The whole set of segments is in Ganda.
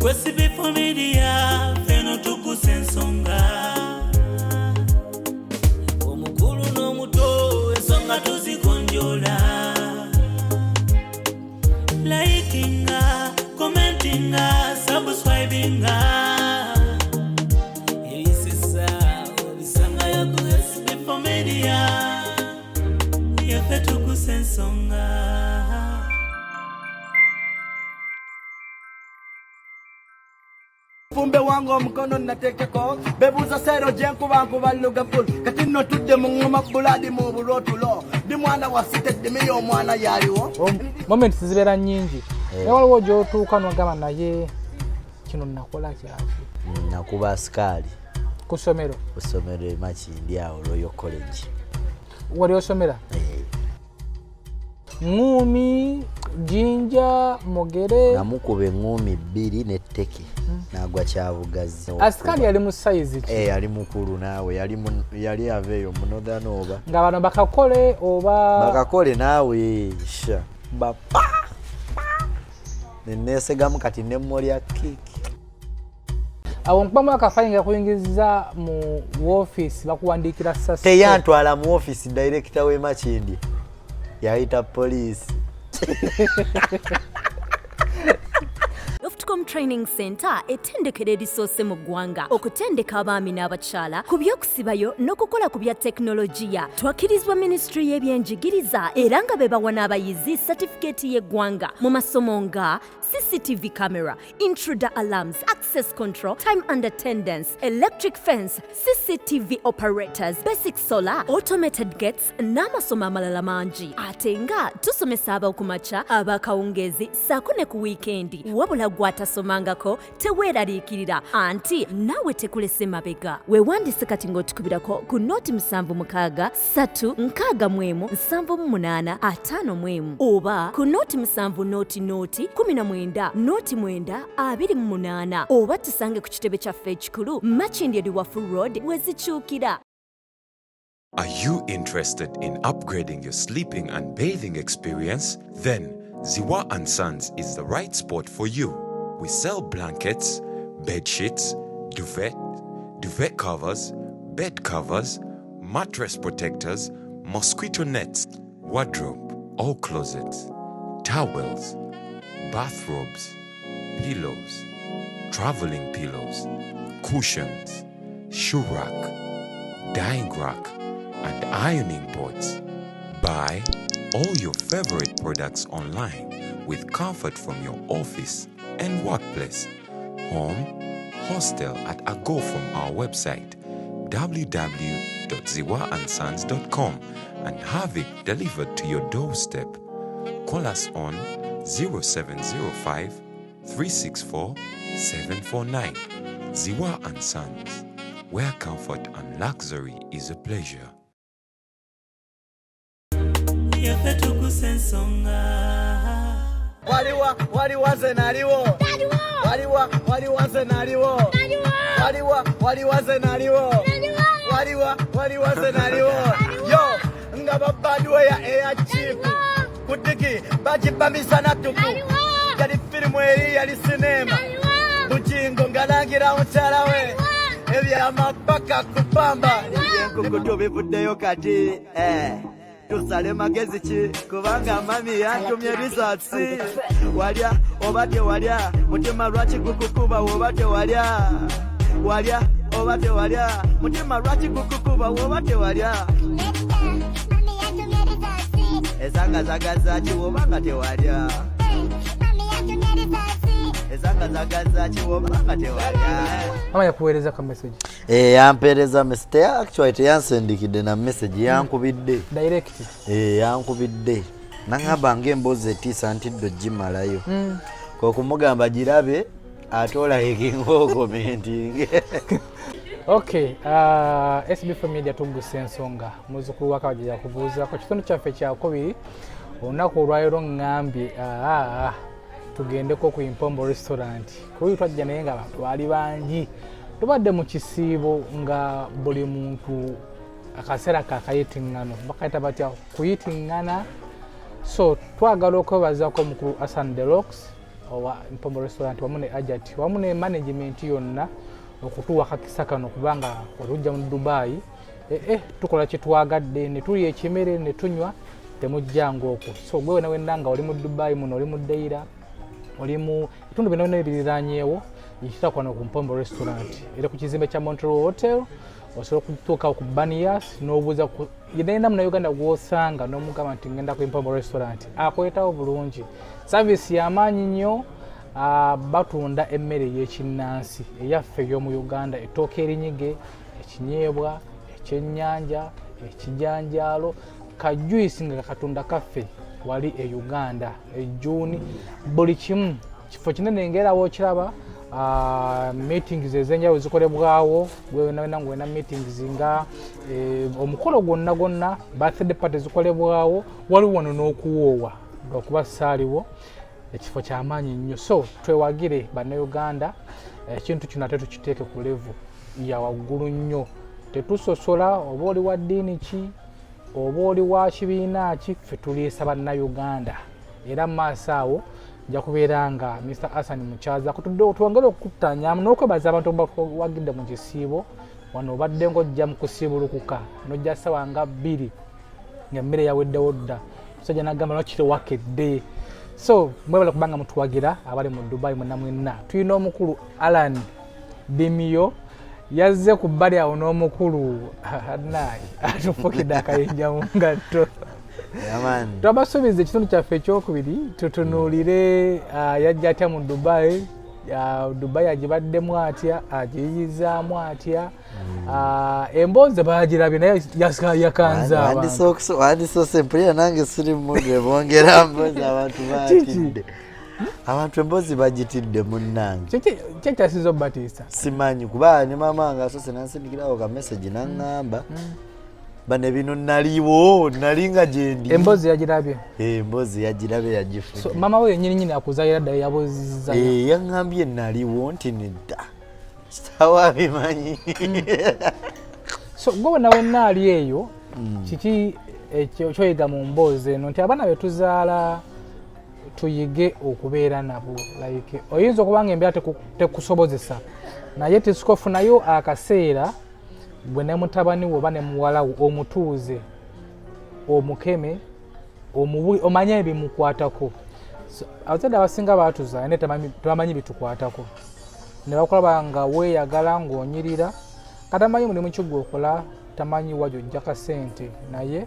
Kwesibi Media, feno tukusa ensonga. Omukulu n'omuto, ensonga tuzigonjola. Likinga, commentinga, subscribinga. Ebisesa obisangayo ku SB Media. Yaffe tukusa ensonga. Fumbe wange omukono natekeko bebuuza seero gyenkuba nkuba lugaful kati nno tudde mu ŋŋoma buladi mu bulwotulo ndi mwana wa site ddimiyo omwana yaliwo. Moments zibeera nnyingi, naye waliwo gy'otuuka n'ogamba, naye kino nakola kyaki? Nakuba asikaali. Ku ssomero? Ku ssomero e Makindye awo, Royal College. Wali osomera? Eh. Ŋŋuumi, Jinja, Mugere? Namukuba eŋŋuumi bbiri n'etteke n'agwa Kyabugazi. Asikaali yali mu sayizi ki? Eh, yali mukulu naawe, yali ava eyo mu Northern oba Nga bano bakakole oba? Bakakole naawe, sha bapa neneesegamu kati nemmolya kiiki. Awo nkubamu akafaanyi nga kuyingiza mu woofiisi, bakuwandiikira sasi? Teyantwala mu ofiisi, director w'e Makindye yayita poliisi. Softcom Training Center, ettendekero erisoose mu ggwanga okutendeka abaami n'abakyala ku by'okusibayo n'okukola ku bya tekinologiya. Twakkirizibwa Minisitule y'Ebyenjigiriza era nga be bawa n'abayizi satifikeeti y'eggwanga mu masomo nga CCTV camera, intruder alarms, access control, time and attendance, electric fence, CCTV operators, basic solar, automated gates n'amasomo amalala mangi. Ate nga tusomesa ab'okumakya, abakawungeezi ssaako ne ku wiikendi. Wabula gw'atasomangako teweeraliikirira, anti naawe tekulese mabega. Weewandise kati ng'otukubirako ku 076 361 78 51 oba ku 070 0 19 0 9 28, oba tusange ku kitebe kyaffe ekikulu Makindye Luwafu Road wezikyukira. Are you interested in upgrading your sleeping and bathing experience? Then Ziwa and Sons is the right spot for you. We sell blankets, bed sheets, duvet, duvet covers, bed covers, mattress protectors, mosquito nets, wardrobe or closets, towels, bathrobes, pillows, traveling pillows, cushions, shoe rack, drying rack, and ironing boards. Buy all your favorite products online with comfort from your office and workplace, home, hostel at a go from our website www.ziwaandsons.com and have it delivered to your doorstep. Call us on 0705 364 749. Ziwa and Sons, where comfort and luxury is a pleasure. Yaffe tukusa ensonga. Waliwa, waliwa, nze naliwo. Waliwa, waliwa, nze naliwo. Waliwa, waliwa, nze naliwo. Waliwa, waliwa, nze naliwo. Yo nga babadweya eya chipu kudiki bagibba misana tuku. Yali firimu eri yali sinema. Bugingo ngalangira mukyala we ebyamapaka kupamba ebyenkukutu bivuddeyo kati, eh. Tusale magezi ki kubanga mami yantumye risasi. Walya oba tewalya? Mutima lwaki gukukuba woba tewalya? Walya oba tewalya? Mutima lwaki gukukuba woba tewalya? Esangazagaza ki wobanga tewalya? Esangazagaza ki wobanga tewalya? Mama yakuweereza ka message? Eh, yampeereza message. Actually teyansendikidde na message, yankubidde. Direct? Eh, yankubidde naŋŋamba ng'emboozi etiisa ntidde ogimalayo, kwe kumugamba girabe ate olayikinga ocommentinge. Okay, SB Media, tugusa ensonga. Muzzukulu wa Kabajja yakubuuzaako kitundu kyaffe kyakubiri olunaku olwaleero. Ŋŋambye tugendeko ku Impombo Restaurant. Kuluyi twajja naye nga abantu baali bangi, tubadde mu kisiibo nga buli muntu akaseera kakayitiŋŋano, bakayita batya, kuyitiŋŋana. So twagala okwebazaako omukulu Asan Delox. Owa Mpombo Restaurant wamu ne Ajat wamu ne management yonna okutuwa kakisa kano, kubanga olujja mu Dubai, tukola kyetwagadde ne tulya ekimere ne tunywa, temujjanga okwo. So gwe wena wenna nga oli mu Dubai muno, oli mu Deira, oli mu bitundu byonna byonna ebiriranyeewo, yitira kwano ku Mpombo Restaurant era ku kizimbe kya Montreal Hotel. Osobola okutuukawo ku Banias n'obuuza yenna Munauganda gw'osanga n'omugamba nti ngenda ku Mpombo Restaurant, akwetawo bulungi. Service y'amaanyi nnyo. Batunda emmere ey'ekinnansi eyaffe ey'omu Uganda, ettooke erinyige, ekinyeebwa, ekyennyanja, ekijanjaalo, kajuisi nga katunda kaffe wali e Uganda, ejjuuni, buli kimu. Kifo kinene ngaera wookiraba. Meetings ez'enjawulo zikolebwawo. Gwewena nga olina meetings nga omukolo gwonna gwonna, birthday party zikolebwawo. Waliwo wano n'okuwoowa lwakuba saaliwo. Ekifo kyamaanyi nnyo, so twewagire Bannayuganda. Ekintu kino ate tukiteeke ku level ya waggulu nnyo. Tetusosola oba oli wa ddiini ki oba oli wa kibiina ki, ffe tuliisa Bannayuganda. Era mu maaso awo nja kubeera nga Mr Asan Mukyaza kutudde twongere okuttanyamu n'okwebaza abantu bawagidde mu kisiibo. Wano obadde ng'ojja mu kusiibulukuka n'ojja ssaawa nga 2 nga emmere yaweddewo dda, musajja nagamba lwaki tewakedde. So mwebale kubanga mutuwagira abali mu Dubai mwenna mwenna. Tulina omukulu Alan Dimio yazze ku bbali awo n'omukulu naye atufukidde akayinja mu ngatto. Twabasuubiza ekitundu kyaffe ekyokubiri tutunuulire yajja atya mu Dubai, Dubai agibaddemu atya, agiyiyizaamu atya. Emboozi bagirabye naye yakanze abantu. Wandisoose mpulira nange siri mudwe bongera mboozi, abantu batidde, abantu emboozi bagitidde munnange. Kiki kyasinza obatiisa? Simanyi, kuba ne maama wange asoose nansindikirawo ka message naŋŋamba bano ebino naliwo, nali nga gyendi. Emboozi yagirabye? Eh, emboozi yagirabye, yagifunye. So maama we yenyini nyini akuzaalira ddala yabuuzizza? Eh, yaŋŋambye naliwo nti nedda, kitaawe abimanyi. So gwe wena wenna ali eyo, kiki ekyo kyoyiga mu mboozi eno nti abaana be tuzaala tuyige okubeera nabo? Like oyinza okuba nga embeera tekusobozesa, naye tisikofunayo akaseera gwe ne mutabani wo oba ne muwala wo omutuuze, omukeme, omanye ebimukwatako. So, abazadde abasinga baatuzaala naye tebamanyi bitukwatako, ne bakulaba nga weeyagala ng'onyirira, katamanyi mulimu ki gweokola, tamanyi wa gyojja kasente, naye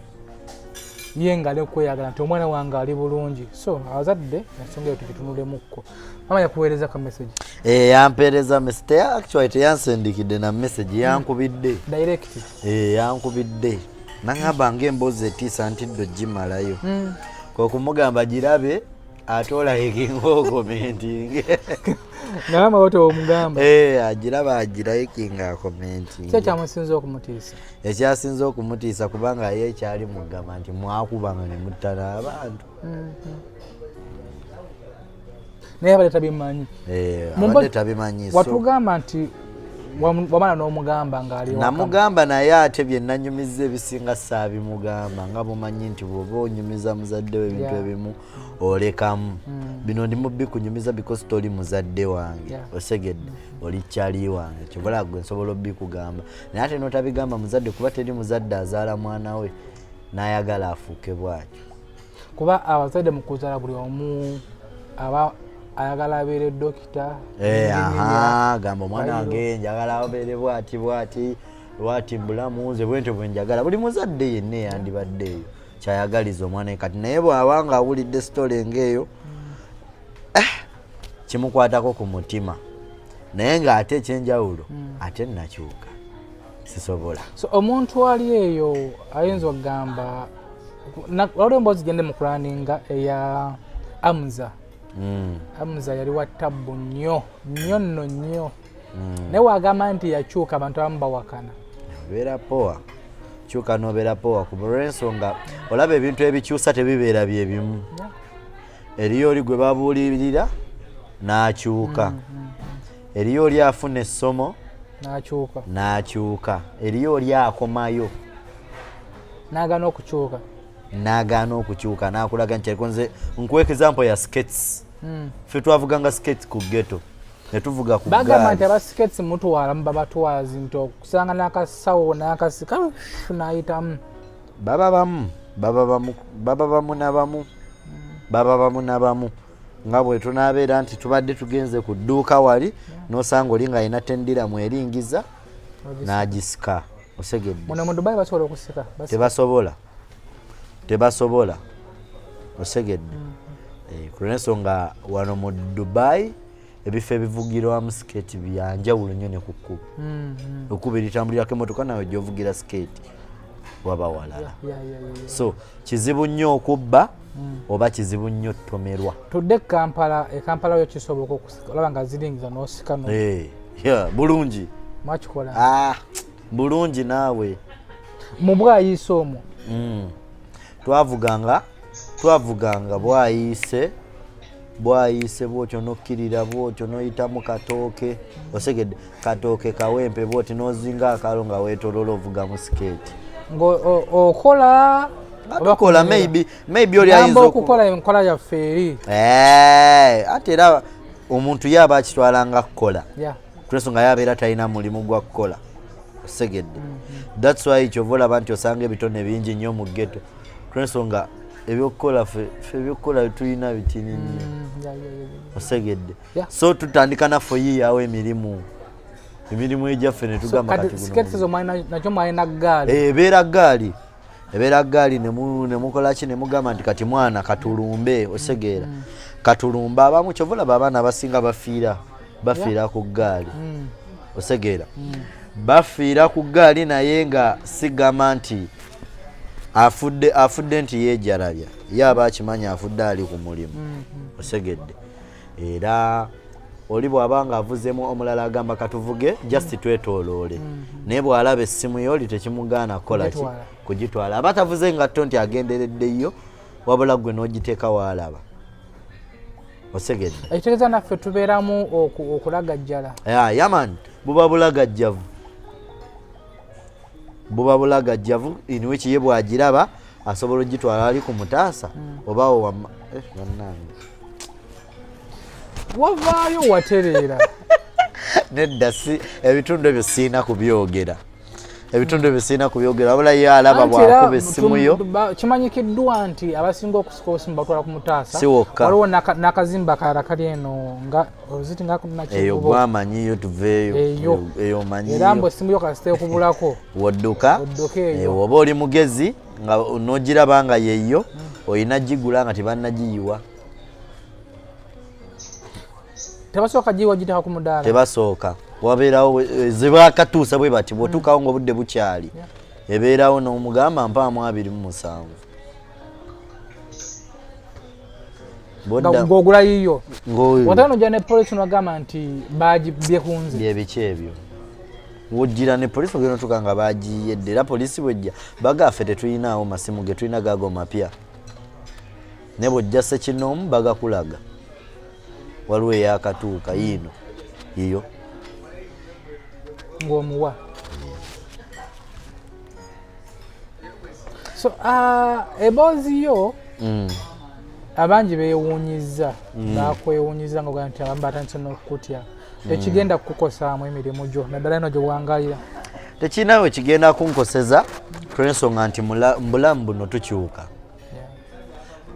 ye nga ali kweyagala nti omwana wange ali bulungi. So abazadde ensonga eyo tugitunulemukko. Mama yakuweereza ka message? Eh, yampeereza message. Actually teyansindikidde na message, yankubidde. Direct? Eh, yankubidde naŋŋamba ngaemboozi etiisa nti ddo gimalayo, kwe kumugamba girabe ate olayikinga ocommentinge. Nga mama wo tewomugamba? Eh, agiraba agirayikinga acommentinge. Ki ekyamusinza okumutiisa? Ekyasinze okumutiisa kubanga ye ekyali mugamba nti mwakubanga ne muttana abantu. Naye abadde tabimanyi. Eh, abadde tabimanyi. Watugamba nti wamala n'omugamba ng'ali ewaka. Namugamba, naye ate bye nanyumiza ebisinga saabimugamba, nga bumanyi nti bw'oba onyumiza muzadde we ebintu ebimu olekamu. Bino ndi mubbi kunyumiza because toli muzadde wange. Osegedde, oli kyali wange, kyobola gwe nsobola obikugamba, naye ate notabigamba muzadde, kuba teri muzadde azaala mwana we n'ayagala afuuke bwatyo. Kuba abazadde mu kuzaala buli omu aba ayagala abeere dokita. Eh, aha, gamba omwana wange njagala abeere bwati bwati bwati mbulamu, nze bwentyo bwe njagala. Buli muzadde yenna eyandibadde eyo kyayagaliza omwana we. Kati naye bw'aba nga awulidde story ng'eyo, kimukwatako ku mutima, naye ng'ate ekyenjawulo ate nakyuka sisobola. So omuntu ali eyo ayinza okugamba waliwo emboozi gende mu kulaninga eya Amza. Amza yali wa tabbu nnyo nnyo nno nnyo, naye wagamba nti yakyuka, abantu abamu bawakana. Obeera poa, kyuka nobeera poa, kuba olw'ensonga olaba ebintu ebikyusa tebibeera byebimu. Eriyo oli gwe babuulirira n'akyuka, eriyo oli afuna essomo n'akyuka, n'akyuka, eriyo oli akomayo n'agaana okukyuka. N'agaana okukyuka n'akulaga nti nze nkuwa example ya Skates. Ffe twavuganga skate ku ghetto, ne tuvuga ku Bagamba nti gaali. Aba skates mutwala, muba batwazi, nti okusanga n'akasawo n'akasika n'ayitamu. Baba bamu, baba bamu, baba bamu nabamu, baba bamu nabamu, nga bwe tunaabeera nti tubadde tugenze ku dduuka wali, n'osanga oli ng'alina 10 dirham eringiza n'agisika, osegedde? Muno mu Dubai basobola okusika? Basika. Tebasobola, tebasobola, osegedde? Eh, kulwensonga wano mu Dubai ebifo ebivugirwamu skate byanjawulo nnyo ne ku kkubo. Ekkubo eritambulirako emotoka nawe gyovugira skate waba walala. So kizibu nnyo okubba oba kizibu nnyo ttomerwa. Tudde e Kampala. E Kampala yo kisoboka okusika, olaba nga ziringiza n'osika no? Eh, yeah, bulungi. Mwakikola? Ah, bulungi naawe. Mu bwayiise omwo? Twavuganga bwayiise, bwayiise bwotyo, nokkirira bwotyo, noyitamu Katooke, osegedde? Katooke, Kawempe bwoti, nozinga akalo nga weetolola ovuga mu skate. Okola? Tukola, maybe oli gamba ayinza okukola enkola yaffe eri. Eh, ate era omuntu ye aba akitwalanga kukola, kulwensonga ye abeera talina mulimu gwa kukola, osegedde? That's why kyova olaba nti osanga ebitone bingi nnyo mu ghetto, kulwensonga ebyokukola ffe ebyokukola tulina bitini nnyo, osegedde? So tutandika naffe oyiyawo emirimu egyaffe netugamba kati kati guno skate zo nakyo mwalina gaali? Eh, ebeera gaali, ebeera gaali, nemukola ki, nemugamba nti kati mwana katulumbe, osegeera? Katulumbe. Abamu kyova olaba abaana abasinga bafiira ku gaali, osegeera? Bafiira ku gaali, naye nga sigamba nti afudde nti yeejalabya, ye aba akimanyi afudde ali ku mulimu, osegedde? Era oli bw'aba nga avuzemu, omulala agamba katuvuge just twetooloole, naye bw'alaba essimu y'oli tekimugaana kukola ki? Kugitwala. Kugitwala. Aba tavuze ngatto nti agendereddeyo, wabula gwe n'ogiteeka waalaba, osegedde? Ekitegeeza naffe tubeeramu okulagajjala. Yeah man, buba bulagajjavu, buba bulagajjavu, in which ye bw'agiraba asobola ogitwala ali ku mutaasa oba wama, eh, bannange. Wavaayo watereera? Nedda, si ebitundu ebyo siina kubyogera, ebitundu ebyo siina kubyogera, wabula ye alaba Anti era bwakuba essimu yo. Kimanyikiddwa nti abasinga okusika obusimu batwala ku mutaasa. Si wokka. Waliwo n'akazimba akalala kali eno nga oziti nga Eyo Nakivubo. Gwamanyiyo, tuveeyo. Eyo. Eyo omanyiyo. Era mbu essimu yo kasita ekubulako, wodduka. Odduka eyo. Eh, oba oli mugezi nga nogiraba nga yeyo, olina gigula nga tebannagiyiwa. Tebasooka giwa, giteeka ku mudaala. Tebasooka, wabeerawo eh, zebakatuusa bwe bati, bwotuukawo nga obudde bukyali, ebeerawo n'omugamba mpaamu 27. Nga ng'ogula yiyo, watano nojja ne polisi nogamba nti bagibye ku nze. Byebiki ebyo? Wojjira ne polisi, ogenda otuuka nga bagiyedde. Era polisi bwejja bagaffe tetuyinaawo masimu ge tulina gago mapya, ne bwojja sekinoomu bagakulaga waliwo eyakatuuka yiino yiyo. Ng'omuwa. So emboozi yo abangi beewuunyiza, bakwewuunyiza nga ogamba nti abamu batandise n'okukutya. Tekigenda kukukosaamu emirimu gyo, naddala eno gyewangalira? Tekirina we kigenda kunkoseza, kulwensonga nti mu bulamu buno tukyuka,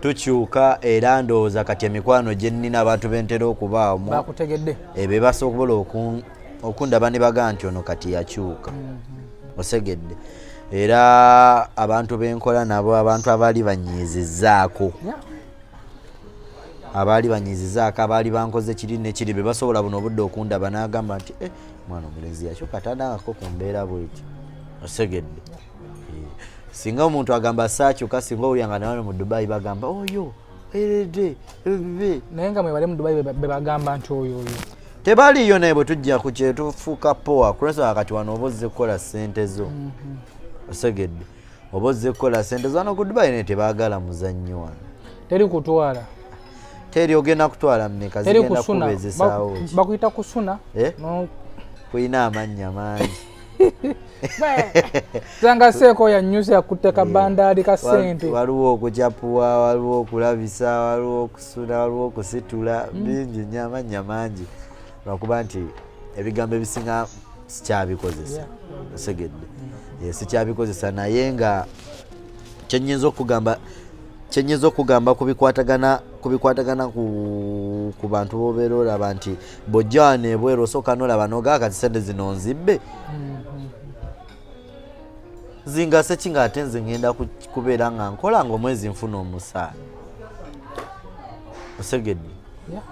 tukyuka. Era ndowooza kati emikwano gye nnina, abantu bentera okubaamu, bakutegedde. Ebyo basobola okundaba ne bagaa nti ono kati yakyuka, osegedde? Era abantu benkola nabo, abantu abaali banyiizizaako, abaali banyiizizaako, abaali bankoze kiri nekiri, be basobola buno obudde okundaba n'agamba nti, "Eh, mwana omulenzi yakyuka, tandangako ku mbeera bweti," osegedde? Eh, singa omuntu agamba saakyuka, singa owulira nga nawano mu Dubai bagamba oyo erede ebe. Naye nga mwebali mu Dubai be bagamba nti oyo oyo? Tebaliyo, naye bwe tujja ku kyetufuuka poa, kulwensonga kati wano oba ozze kukola ssente zo, osegedde? Oba ozze kukola ssente zo wano ku Dubai, naye tebaagala muzannyo wano. Teri kutwala. Teri, ogenda kutwala mmeka? Teri Zigenda kusuna. kubezesaawo ki? Bakuyita kusuna. Eh? No. Kulina amannya mangi. Zanga seeko yanyusa yakutte kabandaali ka ssente. Waliwo okucapuwa, waliwo okulabisa, waliwo okusuna, waliwo okusitula, bingi nnyo, amannya mangi, lwakuba nti ebigambo ebisinga sikyabikozesa. Osegedde? Sikyabikozesa, naye nga kyenyinza okugamba ku bikwatagana ku bantu bobeera olaba nti bw'ojja wano ebweru, osooka nolaba nogaa kati sente zino nzibbe zingase ki, nga ate nze ngenda kubeera nga nkola nga omwezi nfuna omusaala. Osegedde? Yeah.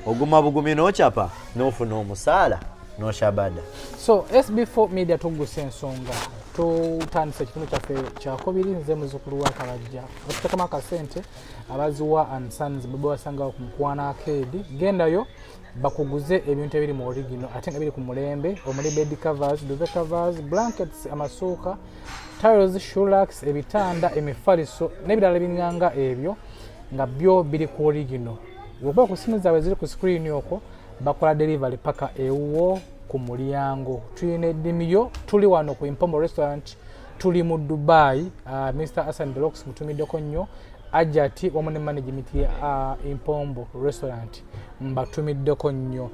Oguma bugumi n'okyapa n'ofuna omusaala n'oshabada. So SB4 Media, tugusa ensonga, tutandise ekitundu kyaffe kyakubiri. Nze muzukulu wa Kabajja. Okuteekamu akasente, abaziwa and Sons bwe basangawo ku Mukwana Arcade. Gendayo bakuguze ebintu ebiri mu original ate nga biri ku mulembe, omuli bed covers, duvet covers, blankets, amasuuka, tiles, shoe racks, ebitanda, emifaliso n'ebirala ebiringanga ebyo nga byo biri ku original. Wokuba ku simu zaabwe ziri ku screen okwo, bakola delivery paka ewuwo ku mulyango. Tulina eddimiyo, tuli wano ku Impombo Restaurant, tuli mu Dubai. Mr Asan Delox mutumiddeko nnyo, Ajati wamu ne management ya Impombo Restaurant mbatumiddeko nnyo.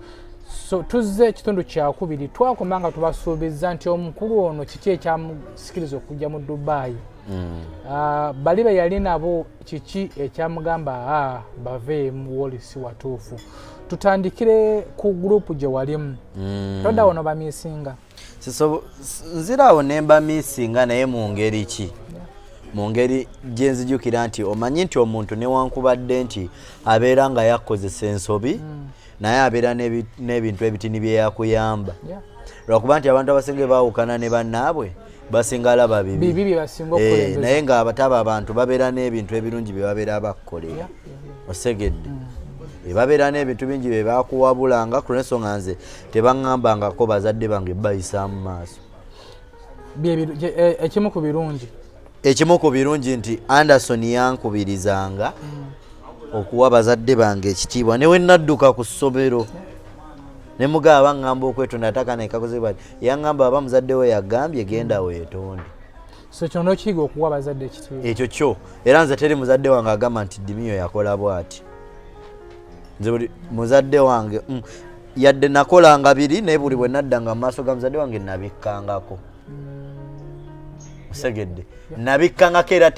So tuzze ekitundu kyakubiri. Twakoma nga tubasuubiza nti omukulu ono kiki ekyamusikiriza okujja mu Dubai, bali be yali nabo kiki ekyamugamba baveemu wolisi watuufu. Tutandikire ku gurupu gye walimu. Todda wano bamisinga? Nziraawo ne mbamisinga, naye mu ngeri ki? Mu ngeri gye nzijukira nti omanyi nti omuntu newankubadde nti abeera nga yakozesa ensobi, naye abeera n'ebintu ebitini bye yakuyamba, lwakuba nti abantu abasinga baawukana ne bannaabwe basinga alaba bibi. Bibi bye basinga okukulembeza. Naye nga abataba abantu babeera n'ebintu ebirungi bye babeera bakukolera. Osegedde? Babeera n'ebintu bingi bye bakuwabulanga. Ku lw'ensonga nze tebaŋŋambangako bazadde bange bayisaamu maaso. Ekimu ku birungi. Ekimu ku birungi nti Anderson yankubirizanga okuwa bazadde bange ekitiibwa. Ne we nadduka ku ssomero ne mugaba baŋŋamba okwetonda, ataka nekakoze bati, yaŋŋamba aba muzadde we yagambye genda weetonde. So kyonna okiyiga okuwa abazadde ekitiibwa. Ekyo kyo, era nze teri muzadde wange agamba nti Dimiyo yakola bwati. Nze buli muzadde wange, yadde nakolanga biri, naye buli bwe naddanga mu maaso ga muzadde wange nabikkangako. Osegedde? Nabikkangako, era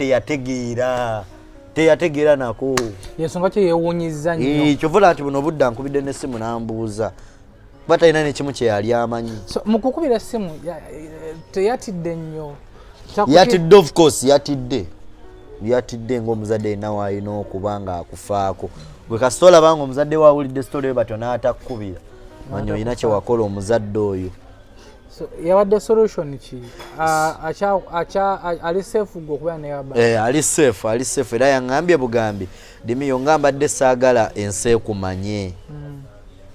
teyategeera nako. Yensonga kye yeewuunyiza nnyo. Kyovula nti buno obudde ankubidde n'essimu n'ambuuza kuba talina nekimu kye yali amanyi. So mu kukubira essimu teyatidde nnyo? Yatidde, of course yatidde, yatidde ng'omuzadde yenna waalina okuba nga akufaako. Gwe kasita olaba nga omuzadde we awulidde story batyo n'atakkubira, manya olina kye wakola omuzadde oyo. So yabadde solution ki? Ali safe gwe okubeera ne baba? Eh, ali safe, ali safe, era yaŋŋambye bugambi, Dimiyo, nga mbadde saagala ensi ekumanye,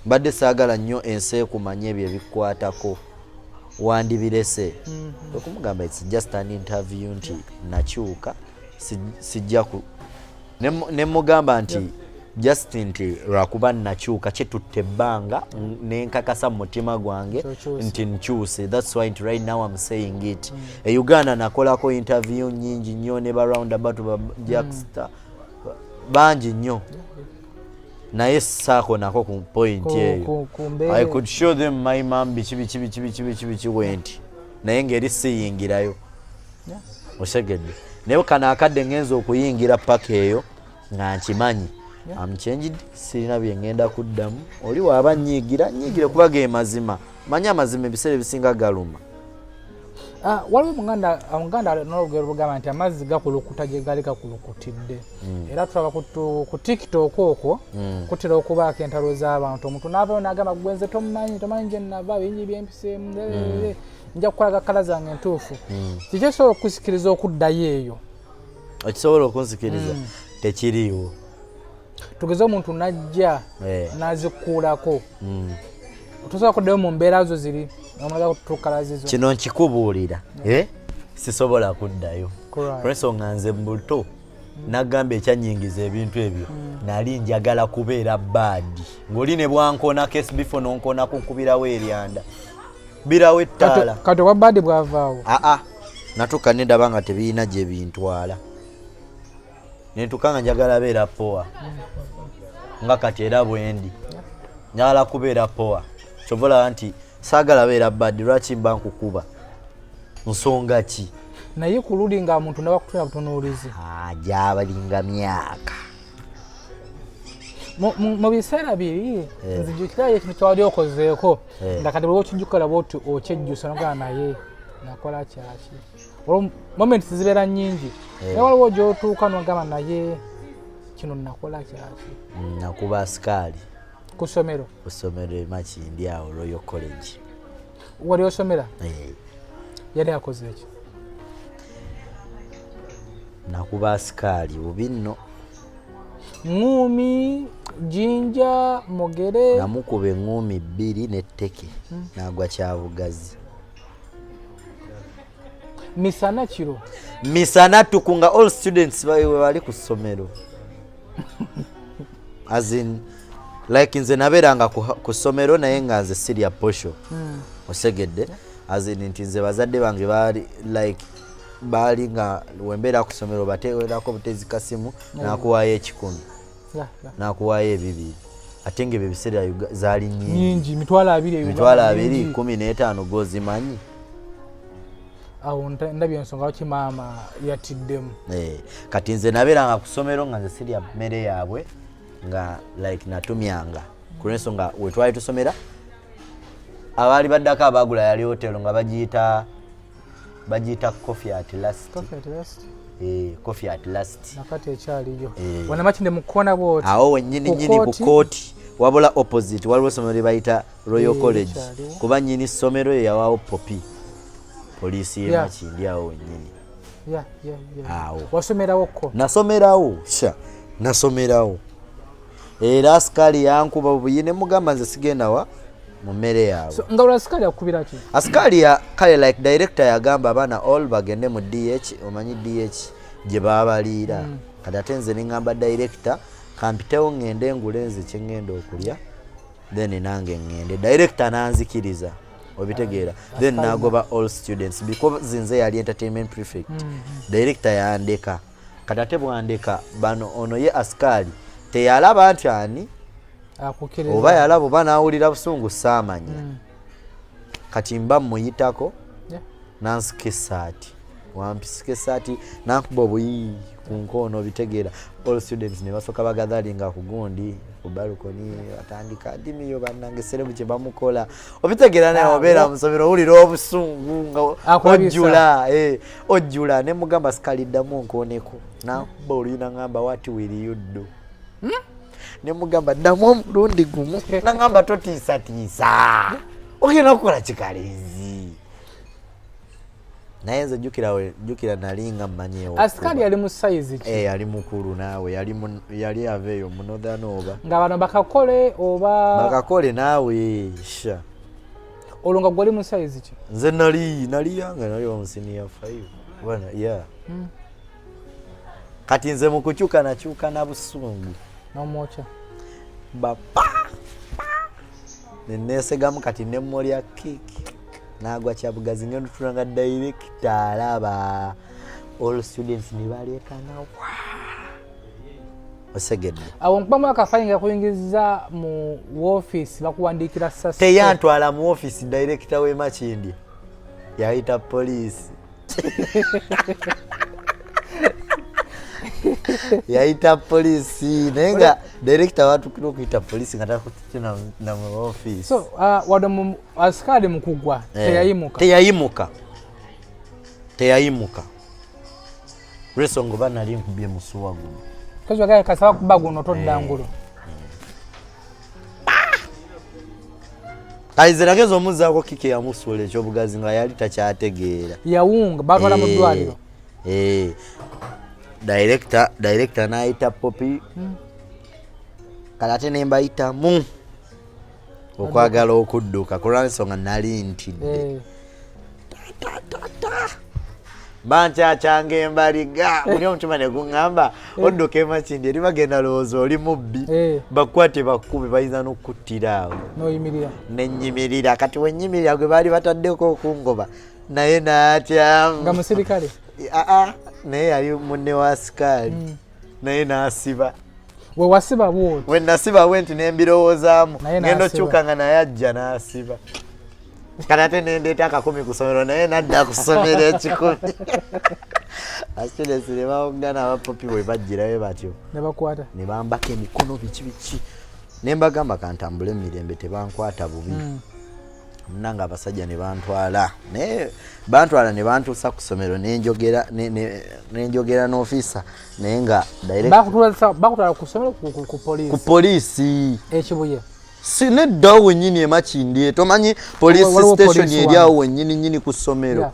mbadde saagala nnyo ensi ekumanye ebyo ebikukwatako, wandibirese. Okumugamba it's just an interview nti nakyuka, sijja ku ne mugamba nti just nti lwakuba nakyuka kyetutte ebbanga nenkakasa mu mutima gwange Kyokyuse. nti nkyuse. That's why nti right now I'm saying it. E Uganda nakolako interview nyingi nnyo ne ba roundabout, ba Jackster bangi nnyo, naye saako nako ku point eyo. Ku mbeera. I could show them my mom, biki biki biki biki biki biki wenti, naye ngeri siyingirayo. Osegedde? Naye kano akadde ngenza okuyingira paka eyo nga nkimanyi am changed, sirina bye ngenda kuddamu. Oli waaba nyiigira nyiigire, kuba ge mazima. Manyi amazima ebiseera ebisinga galuma. Ah, waliwo omuganda n'olugero lugamba nti amazzi gakulukuta gye gali gakulukutidde. Era tulaba ku TikTok okwo kutera okubaako entalo z'abantu. Omuntu n'avayo n'agamba, gwe nze tomumanyi, tomanyi gye nava, bingi byempiseemu, nja kukolaga kala zange entuufu. Kiki ekisobola okukusikiriza okuddayo eyo? Ekisobola okunsikiriza tekiriiwo. Tugeze omuntu najja nazikuulako, tosobola kuddayo mu mbeera zo ziri omulaga kutukala zizo? Kino nkikubuulira, eh? Sisobola kuddayo olwensonga nze mu buto nagamba ekyanyingiza ebintu ebyo, nali njagala kubeera bad ng'oli ne bwankoonako SB4 nonkoonako nkubirawo eryanda. Birawo ettaala. Kati obwa bad bwavaawo? Aa, natuuka nendaba nga tebirina gye bintwala, nentuuka nga njagala beera poa, nga kati era bwendi njagala kubeera poa. Kyova olaba nti saagala beera bad. Lwaki mba nkukuba? Nsonga ki? Naye ku luli nga muntu nabakutula butunuulizi. Ah, gyabalinga myaka. Mu biseera biri nzijukirayo ekintu kyewali okozeeko nga kati bwe okijjukira bwoti okyejjusa nogaa, naye nakola kyaki? Olwo moments zibeera nnyingi, naye waliwo gyotuuka nogamba, naye kino nakola kyaki? Nakuba asikaali. Ku ssomero? Ku ssomero e Makindye awo, Royal College. Wali osomera? Eh. Yali akoze eki? Nakuba asikaali bubi nno. Ŋŋuumi, jinja, mugere? Namukuba eŋŋuumi bbiri n'etteke, n'agwa kyabugazi. Misana, kiro? Misana tuku, nga all students we bali ku ssomero. As in, like, nze nabeeranga ku ssomero, naye nga nze sirya posho, osegedde? As in nti nze bazadde bange baali like baali nga wembeera ku ssomero batewerako butezi kasimu, nakuwaayo 100, nakuwaayo 200, ate nga ebyo ebiseera zaali nyingi. Nyingi, 200,000 e 200,000. Uganda nyingi. 15 gozimanyi. Awo ndabye ensonga lwaki maama yatiddemu. Eh, kati nze nabeeranga ku ssomero nga nze sirya mmere yaabwe, nga like natumyanga ku lwensonga we twali tusomera abaali baddako abaagula yali hotelo nga bagiyita Coffee at Last. Coffee at Last. Eh, Coffee at Last. Nakati ekyaliyo? Eh. Wana Makindye mu kkona bwoti? Awo wennyini Ku nyini ku kooti? kooti, wabula opposite waliwo essomero lye bayita Royal Eh, College. likyaliwo. Kuba nyini ssomero ye yawaawo popi poliisi y'e Makindye awo wennyini. Awo. Wasomerawo ko? Nasomerawo, sha, nasomerawo. Era asikaali yankuba buyi ne mugamba nze sigenda wa mu mmere yaabwe. So, nga olwa sikaali akukubira ki? Asikaali ya kale like director yagamba abaana all bagende mu DH, omanyi DH gye babaliira. Kati ate nze neŋŋamba director kampitewo ŋŋende ngule nze kye ŋŋenda okulya, then nange ŋŋende. Director nanzikiriza, obitegeera? Then nagoba all students because nze yali entertainment prefect. Director yandeka. Kati ate bwandeka bano, ono ye asikaali teyalaba nti ani akukkiriza. Oba yalaba oba nawulira busungu, saamanya. Kati mba muyitako, nansika esaati, wampisika esaati, nankuba obuyi ku nkono, obitegeera? All students ne basooka bagathalinga ku gundi, ku balcony, batandika dimiyo bannange serebu kye bamukola, obitegeera? Naye obeera musomero owulira obusungu nga Akulabisa. ojjula, eh, ojjula. Ne mugamba, "Sikali, ddamu nkoneko." Nankuba oluyi, nangamba, "What will you do?" Ne mugamba, "Ddamu omulundi gumu." Nangamba, "Totiisatiisa, ogenda kukola kikalenzi." Naye nze jjukira jjukira nali nga mmanyeewo. Asikaali yali mu sayizi ki? Eh, yali mukulu naawe, yali ava eyo mu northern oba Nga bano bakakole oba? Bakakole naawe, sha. Olwo nga gwali mu sayizi ki? Nze nali yanga, nali wa mu senior five. Bwana, yeah. Kati nze mu kukyuka nakyuka na busungu. N'omwokya. Bapa neneesegamu, kati nemolya kiiki, nagwa kyabugazi, ngenda otula nga director alaba, all students ne balekana wa, osegedde? Awo nkubamu akafaanyi nga kuyingiza mu woofiisi, bakuwandiikira sasi? Teyantwala mu office, director w'e Makindye yayita poliisi, yayita poliisi, naye nga director watukira okuyita poliisi nga takutute na mu office. So wadde mu asikaali mukugwa Eh, teyayimuka? Teyayimuka, teyayimuka, lwensonga oba nali nkubye musuwa guno. Kozi kasaba kuba guno todda ngulu. Kale nze nageza omuzaako kiki, yamusuula ekyobugazi nga yali takyategeera. Yawunga, batwala mu ddwaliro? Eh, director n'ayita popi. Kale ate ne mbayitamu okwagala okudduka kulwansonga nali ntidde. Bankyakyanga embaliga muli omutima ne guŋŋamba odduka emakindi eri bagenda lowooza oli mubbi, bakukwate bakkube, bayinza n'okukuttira awo. N'oyimirira. Nenyimirira. Kati wenyimirira, gwe baali bataddeko okungoba naye n'atyamu. Nga musirikale? Aa, naye yali munne wa sikaali, naye n'asiba. We wasiba bwoti? We nasiba bwe nti nembirowoozaamu, Naye ngenda n'asiba. okyuka nga naye ajja n'asiba. Kati ate nendeeta akakumi ku ssomero, naye nadda ku ssomero ekikumi. Astudents ne bawogana, abapopi bwe bajjirayo batyo ne bakwata. Ne bambako emikono, biki biki, ne mbagamba kantambule emirembe, tebankwata bubi. Munange abasajja ne bantwala, naye bantwala ne bantuusa ku ssomero, nenjogera nenjogera n'ofiisa, naye nga direct Bakutwala ku ssomero, ku ku poliisi? Poliisi. Ekibuye? Si neddawo wennyini emakindye, tomanyi police Waliwo station police eri wano. awo wennyini nnyini ku ssomero. Yeah.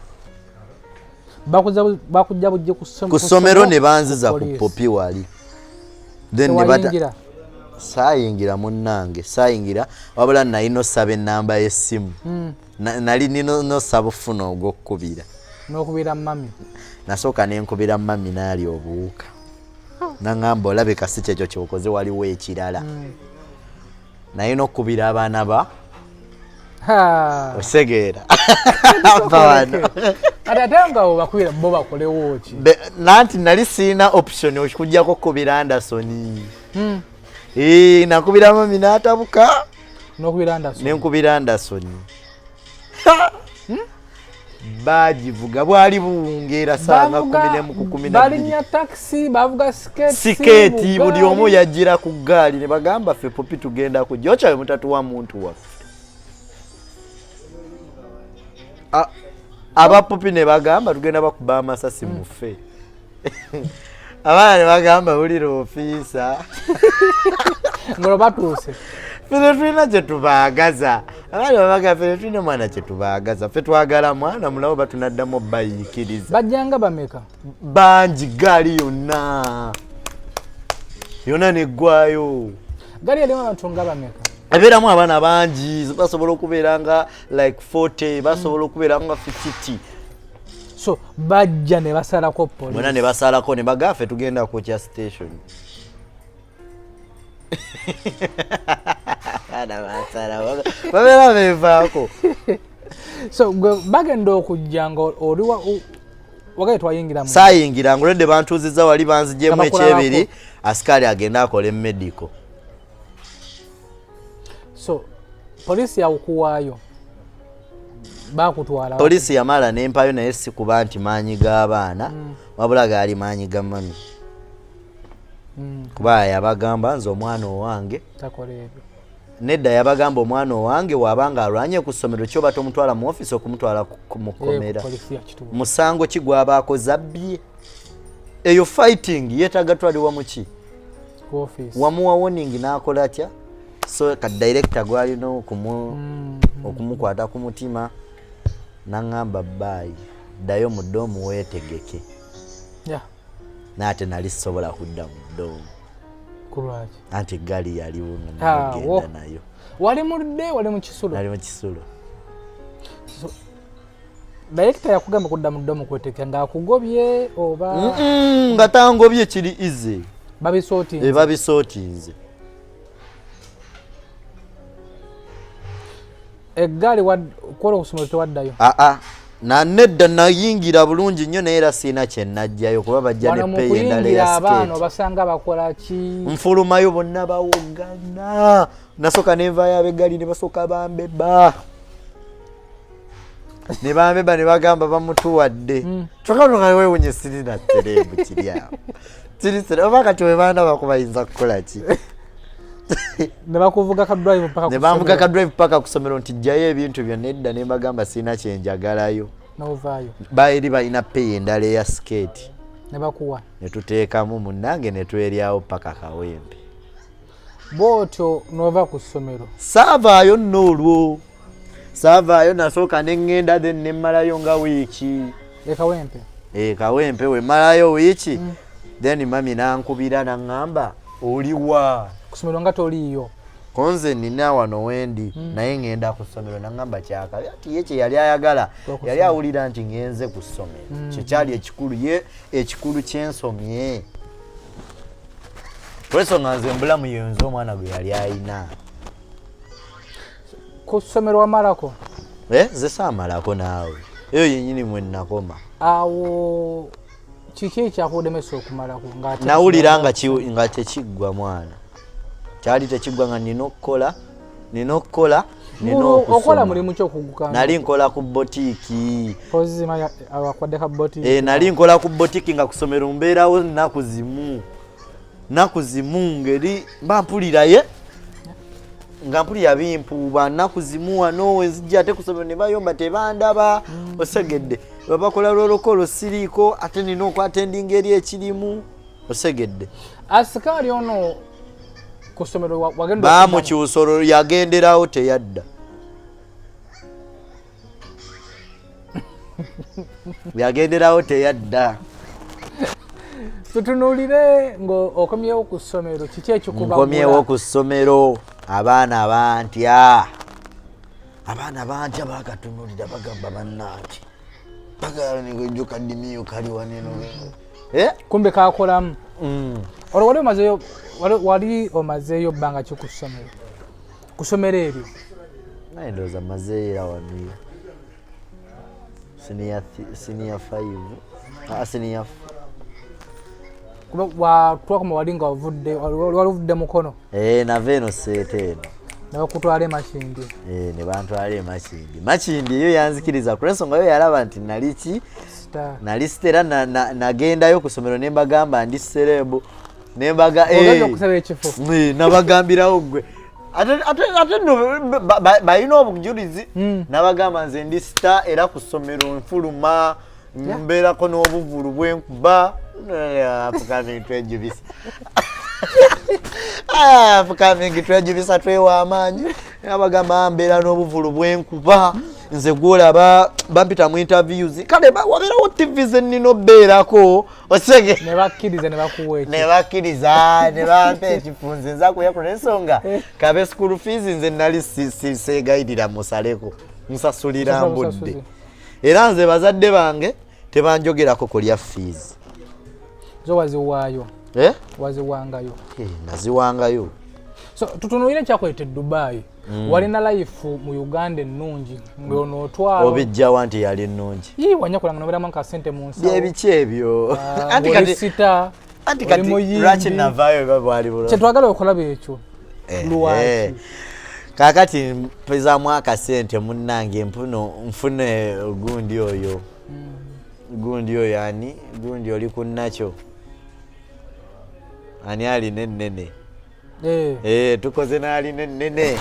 Bakujja bujje ku ku ssomero ne banziza ku police. popi wali, then ne bata Tewayingira? Saayingira munnange, saayingira, wabula nalina osaba ennamba y'essimu. Nali nina nosaba ofuna ogw'okkubira. N'okubira mami? Nasooka nenkubira mami, naali obuwuka, naŋŋamba olabika si kyekyo kyokoze, waliwo ekirala. Nalina okukubira abaana ba Ha. osegeera wano. Kati ate nga obakubira, bo bakolewo ki? Nanti nali siina option okujjako okukubira Anderson. Eh, nakubira mami n'atabuka. N'okubira Anderson? Nenkubira Anderson. Bagivuga, bwali buwungeera saa nga 11 ku 12. Balinnya takisi, bavuga sikeeti? Sikeeti, buli omu yajjira ku ggaali, ne bagamba ffe popi tugenda kujja okyawe mutatuwa muntu waffe. Abapopi ne bagamba tugenda bakuba amasasi mufe. Abaana ne bagamba wulira ofiisa, Ngolo batuuse. Ffe tulina kye tubaagaza. Abaana babaga ffe tulina mwana kye tubaagaza, ffe twagala mwana mulawo, batunaddamu bayiikiriza. Bajjanga bameka? Bangi, gaali yonna yonna neggwayo. Gaali erimu abantu nga bameka? Ebeeramu abaana bangi, basobola okubeera nga like 40, basobola okubeera nga 50. So bajja ne basalako Bonna police? Ne basalako ne bagaa ffe tugenda kwokya station. Abaana basalawo, babeera bevaako. So gwe bagenda okujja nga oli wagaye twayingira mu Saayingira, ngolwedde bantuuzizza wali, banzigyemu. Nga bakulabako. Ekyebiri asikaali agende akole medical. So poliisi yakuwaayo, bakutwala? Poliisi yamala nempayo, naye si kuba nti maanyi g'abaana, wabula gaali maanyi ga mami, kuba yabagamba nze omwana owange takola ebyo. Nedda, yabagamba omwana owange waabanga alwanye ku ssomero, kyoba tomutwala mu ofiisi okumutwala mu Eh, kkomera. Poliisi ya kituufu. Musango ki gwaba akoze abbye? Eyo fighting yeetaaga twaliwa muki? Ku ofiisi. Wamuwa warning n'akola atya? So ka director gwalina okumukwata ku mutima, naŋŋamba baayi, ddayo mu dorm weetegeke. Naate nali sisobola kudda mu dorm. Kulwaki? Anti eggaali yaliwo nga Ah, nagenda wo. nayo. Wali muludde, wali mu kisulo? Nali mu kisulo. Director yakugamba kudda mu dorm kwetegeka ng'akugobye oba? Nga tangobye, kiri easy. Babisootinze? Babisootinze. Eggaali kola okusomero, tewaddayo? Aa, na nedda, nayingira bulungi nnyo, naye era siina kye najjayo kuba bajja Wano mu ne peyi endala kuyingira eya abaana sikeeti. obasanga bakola ki? Nfulumayo, bonna bawogana. Nasooka nenvayo, abeggaali ne basooka bambeba, ne bambeba ne bagamba bamutuwadde. Kyokka nga wewunye sirina tereebu kiri awo, kiri sere oba kati we baana bakubayinza kukola ki? Ne bakuvuga ka drive paka Ne banvuga ka drive paka ku ssomero nti jjayo ebintu byonna. Edda ne mbagamba sirina kyenjagalayo. Novaayo. Baeri balina peyi endala eya sikeeti. Ne bakuwa? Ne tuteekamu munnange, ne tweryawo paka Kawempe. Bwotyo nova ku ssomero? Saavaayo nno olwo, saavaayo. Nasooka ne ŋŋenda, then ne mmalayo nga wiiki. Ekawempe? E Kawempe. We mmalayo wiiki, then mami nankubira naŋŋamba oliwa? Ku ssomero nga toliiyo? Konze nina wano wendi naye ngenda ku ssomero. Nagamba kyakabi ati ye kye yali ayagala, yali awulira nti ngenze ku ssomero, kyekyali ekikulu. Ye ekikulu kyensomye, olwensonga nze mbulamu yenze omwana gwe yali ayina. Ku ssomero wamalako? Eh, nze saamalako naawe, eyo yenyini mwe nakoma. Awo kiki ekyakulemesa okumalako ng'ate Nawulira nga tekiggwa, mwana, kyali tekiggwa, nga nina okukola, nina okukola, nina Okola okusoma. mulimu ki okuguka? Nali nkola ku botiiki. Pozima akwadde ka boti. Eh, nali nkola ku botiiki nga kusomero mbeerawo nnaku zimu, nnaku zimu ngeri mba mpuliraye nga mpulira bimpuuba, nnaku zimu wano wenzijja ate kusomero ne bayomba tebandaba. Osegedde, babakola lwolokolo siriiko, ate nina okwatendinga eri ekirimu, osegedde? Asikaali ono ku ssomero wagenda Bamukyusa olwo yagenderawo, teyadda, yagenderawo, teyadda. Tutunuulire ng'okomyewo ku ssomero, kiki ekikuba? Nkomyewo ku ssomero, abaana bantya, abaana bantya, bakatunulira, bagamba bannange, bagala kadimiyo kali waneno. Eh? Kumbe kakolamu. Olwo wali omazeeyo, wali omazeeyo bbanga ki ku ssomero, ku ssomero eryo? Naye ndowooza mazeeyo era wano senior five, ah, senior Kuba twakoma wali nga wavudde, wali ovudde Mukono. Eh, nava eno seeta eno. Nebakutwala emakindi. Eh, ne bantwala emakindi. Makindi eyo yanzikiriza kulwensonga yo yalaba nti nali ki? Star. Nali star, era nagendayo ku ssomero ne mbagamba ndi celeb, ne mbaga Ogenda eh, okusaba ekifo. Eh, nabagambirawo gwe ate nno balina obujulizi. Nabagamba nze ndi star, era ku ssomero nfuluma, mbeerako n'obuvulu bwenkuba. Upcoming twejubisa, upcoming twejubisa, twewa amaanyi. Nabagamba mbeera n'obuvulu bwenkuba, nze gwolaba bampita mu interviews, kale wabeerawo TV zenina obeerako, osege? Ne bakkiriza ne bakuwa eki Ne bakkiriza ne bampa ekifo, nze nza kuyakula ensonga kabe school fees. Nze nali seegayirira musaleko, nsasulira Nsasula mbudde. busasuzi. Era nze bazadde bange tebanjogerako kulya fees. Zo waziwaayo? Eh? Waziwangayo? Eh, naziwangayo. So tutunuulire ekyakweta e Dubai. Walina life mu Uganda ennungi ng'onootwala. Obijjawa nti yali ennungi? Ii, wanyakulanga nobeeramu akasente mu nsawo. Byebiki ebyo? Ah, Anti ng'oli kati star, anti oli kati muyimbi. lwaki navaayo eba bwali bulungi? Kyetwagala okulaba ekyo. Eh, Lwaki? eh. Kakati mpezaamu akasente munnange, mpuno nfune gundi oyo, gundi oyo ani, gundi oli ku nakyo, ani alina ennene? Eh. Eh, tukoze n'alina ennene,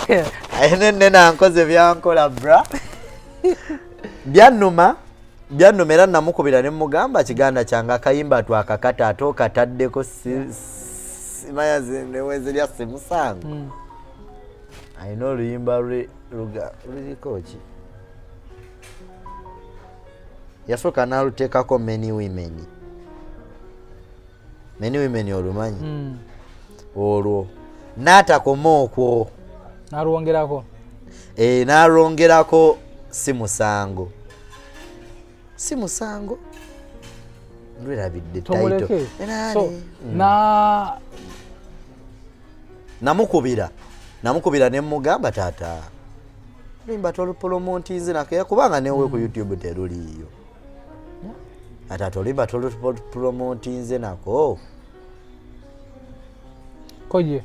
alina ennene ankoze byankola bra, byannuma, byannuma. Era namukubira ne mugamba kiganda kyange akayimba twakakata ate okataddeko simanya newezerya simusango. Alina oluyimba lwe luriko ki, yasooka n'aluteekako Many Women, Many Women olumanyi? Olwo n'atakoma okwo. Nalwongerako. E, n'alwongerako si musango, si musango, lwerabidde Tomuleke. title. So na Namukubira, namukubira ne mugamba, taata, limba tolupromotinze nako, kubanga newe ku YouTube teruliiyo. Ate olimba tolupromotinze nako. Koje.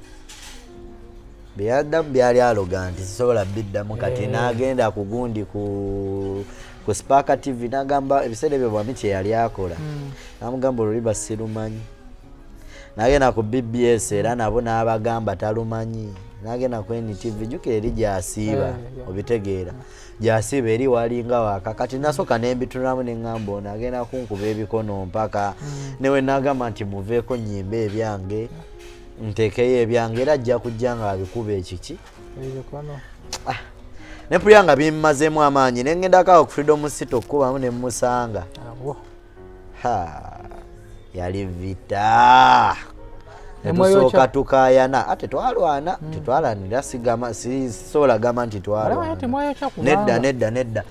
Byaddamu byali aloga nti sisobola biddamu kati. N'agenda ku gundi ku Spark TV, n'agamba ebiseera ebyo bwami kye yali akola, n'amugamba oluliba sirumanyi. N'agenda ku BBS, era nabo n'abagamba talumanyi. N'agenda ku NTV, jjukira eri gyasiiba. Obitegeera, gyasiiba eri walinga waka. Kati nasooka nembitunulamu neŋŋamba ono agenda kunkuba ebikono mpaka newe nagamba nti muveeko nyimba ebyange, nteekeyo ebyange, era ajja kujja nga abikuba ekiki. Ebikono. Nempulira nga bimmazeemu amaanyi, nengendako awo ku Freedom City okukubamu ne musanga. Awo. Ha, yali vita. Netusooka tukayana, ate twalwana. Tetwalanira, sigama sisobola gamba nti twalwana. Nedda, nedda, nedda.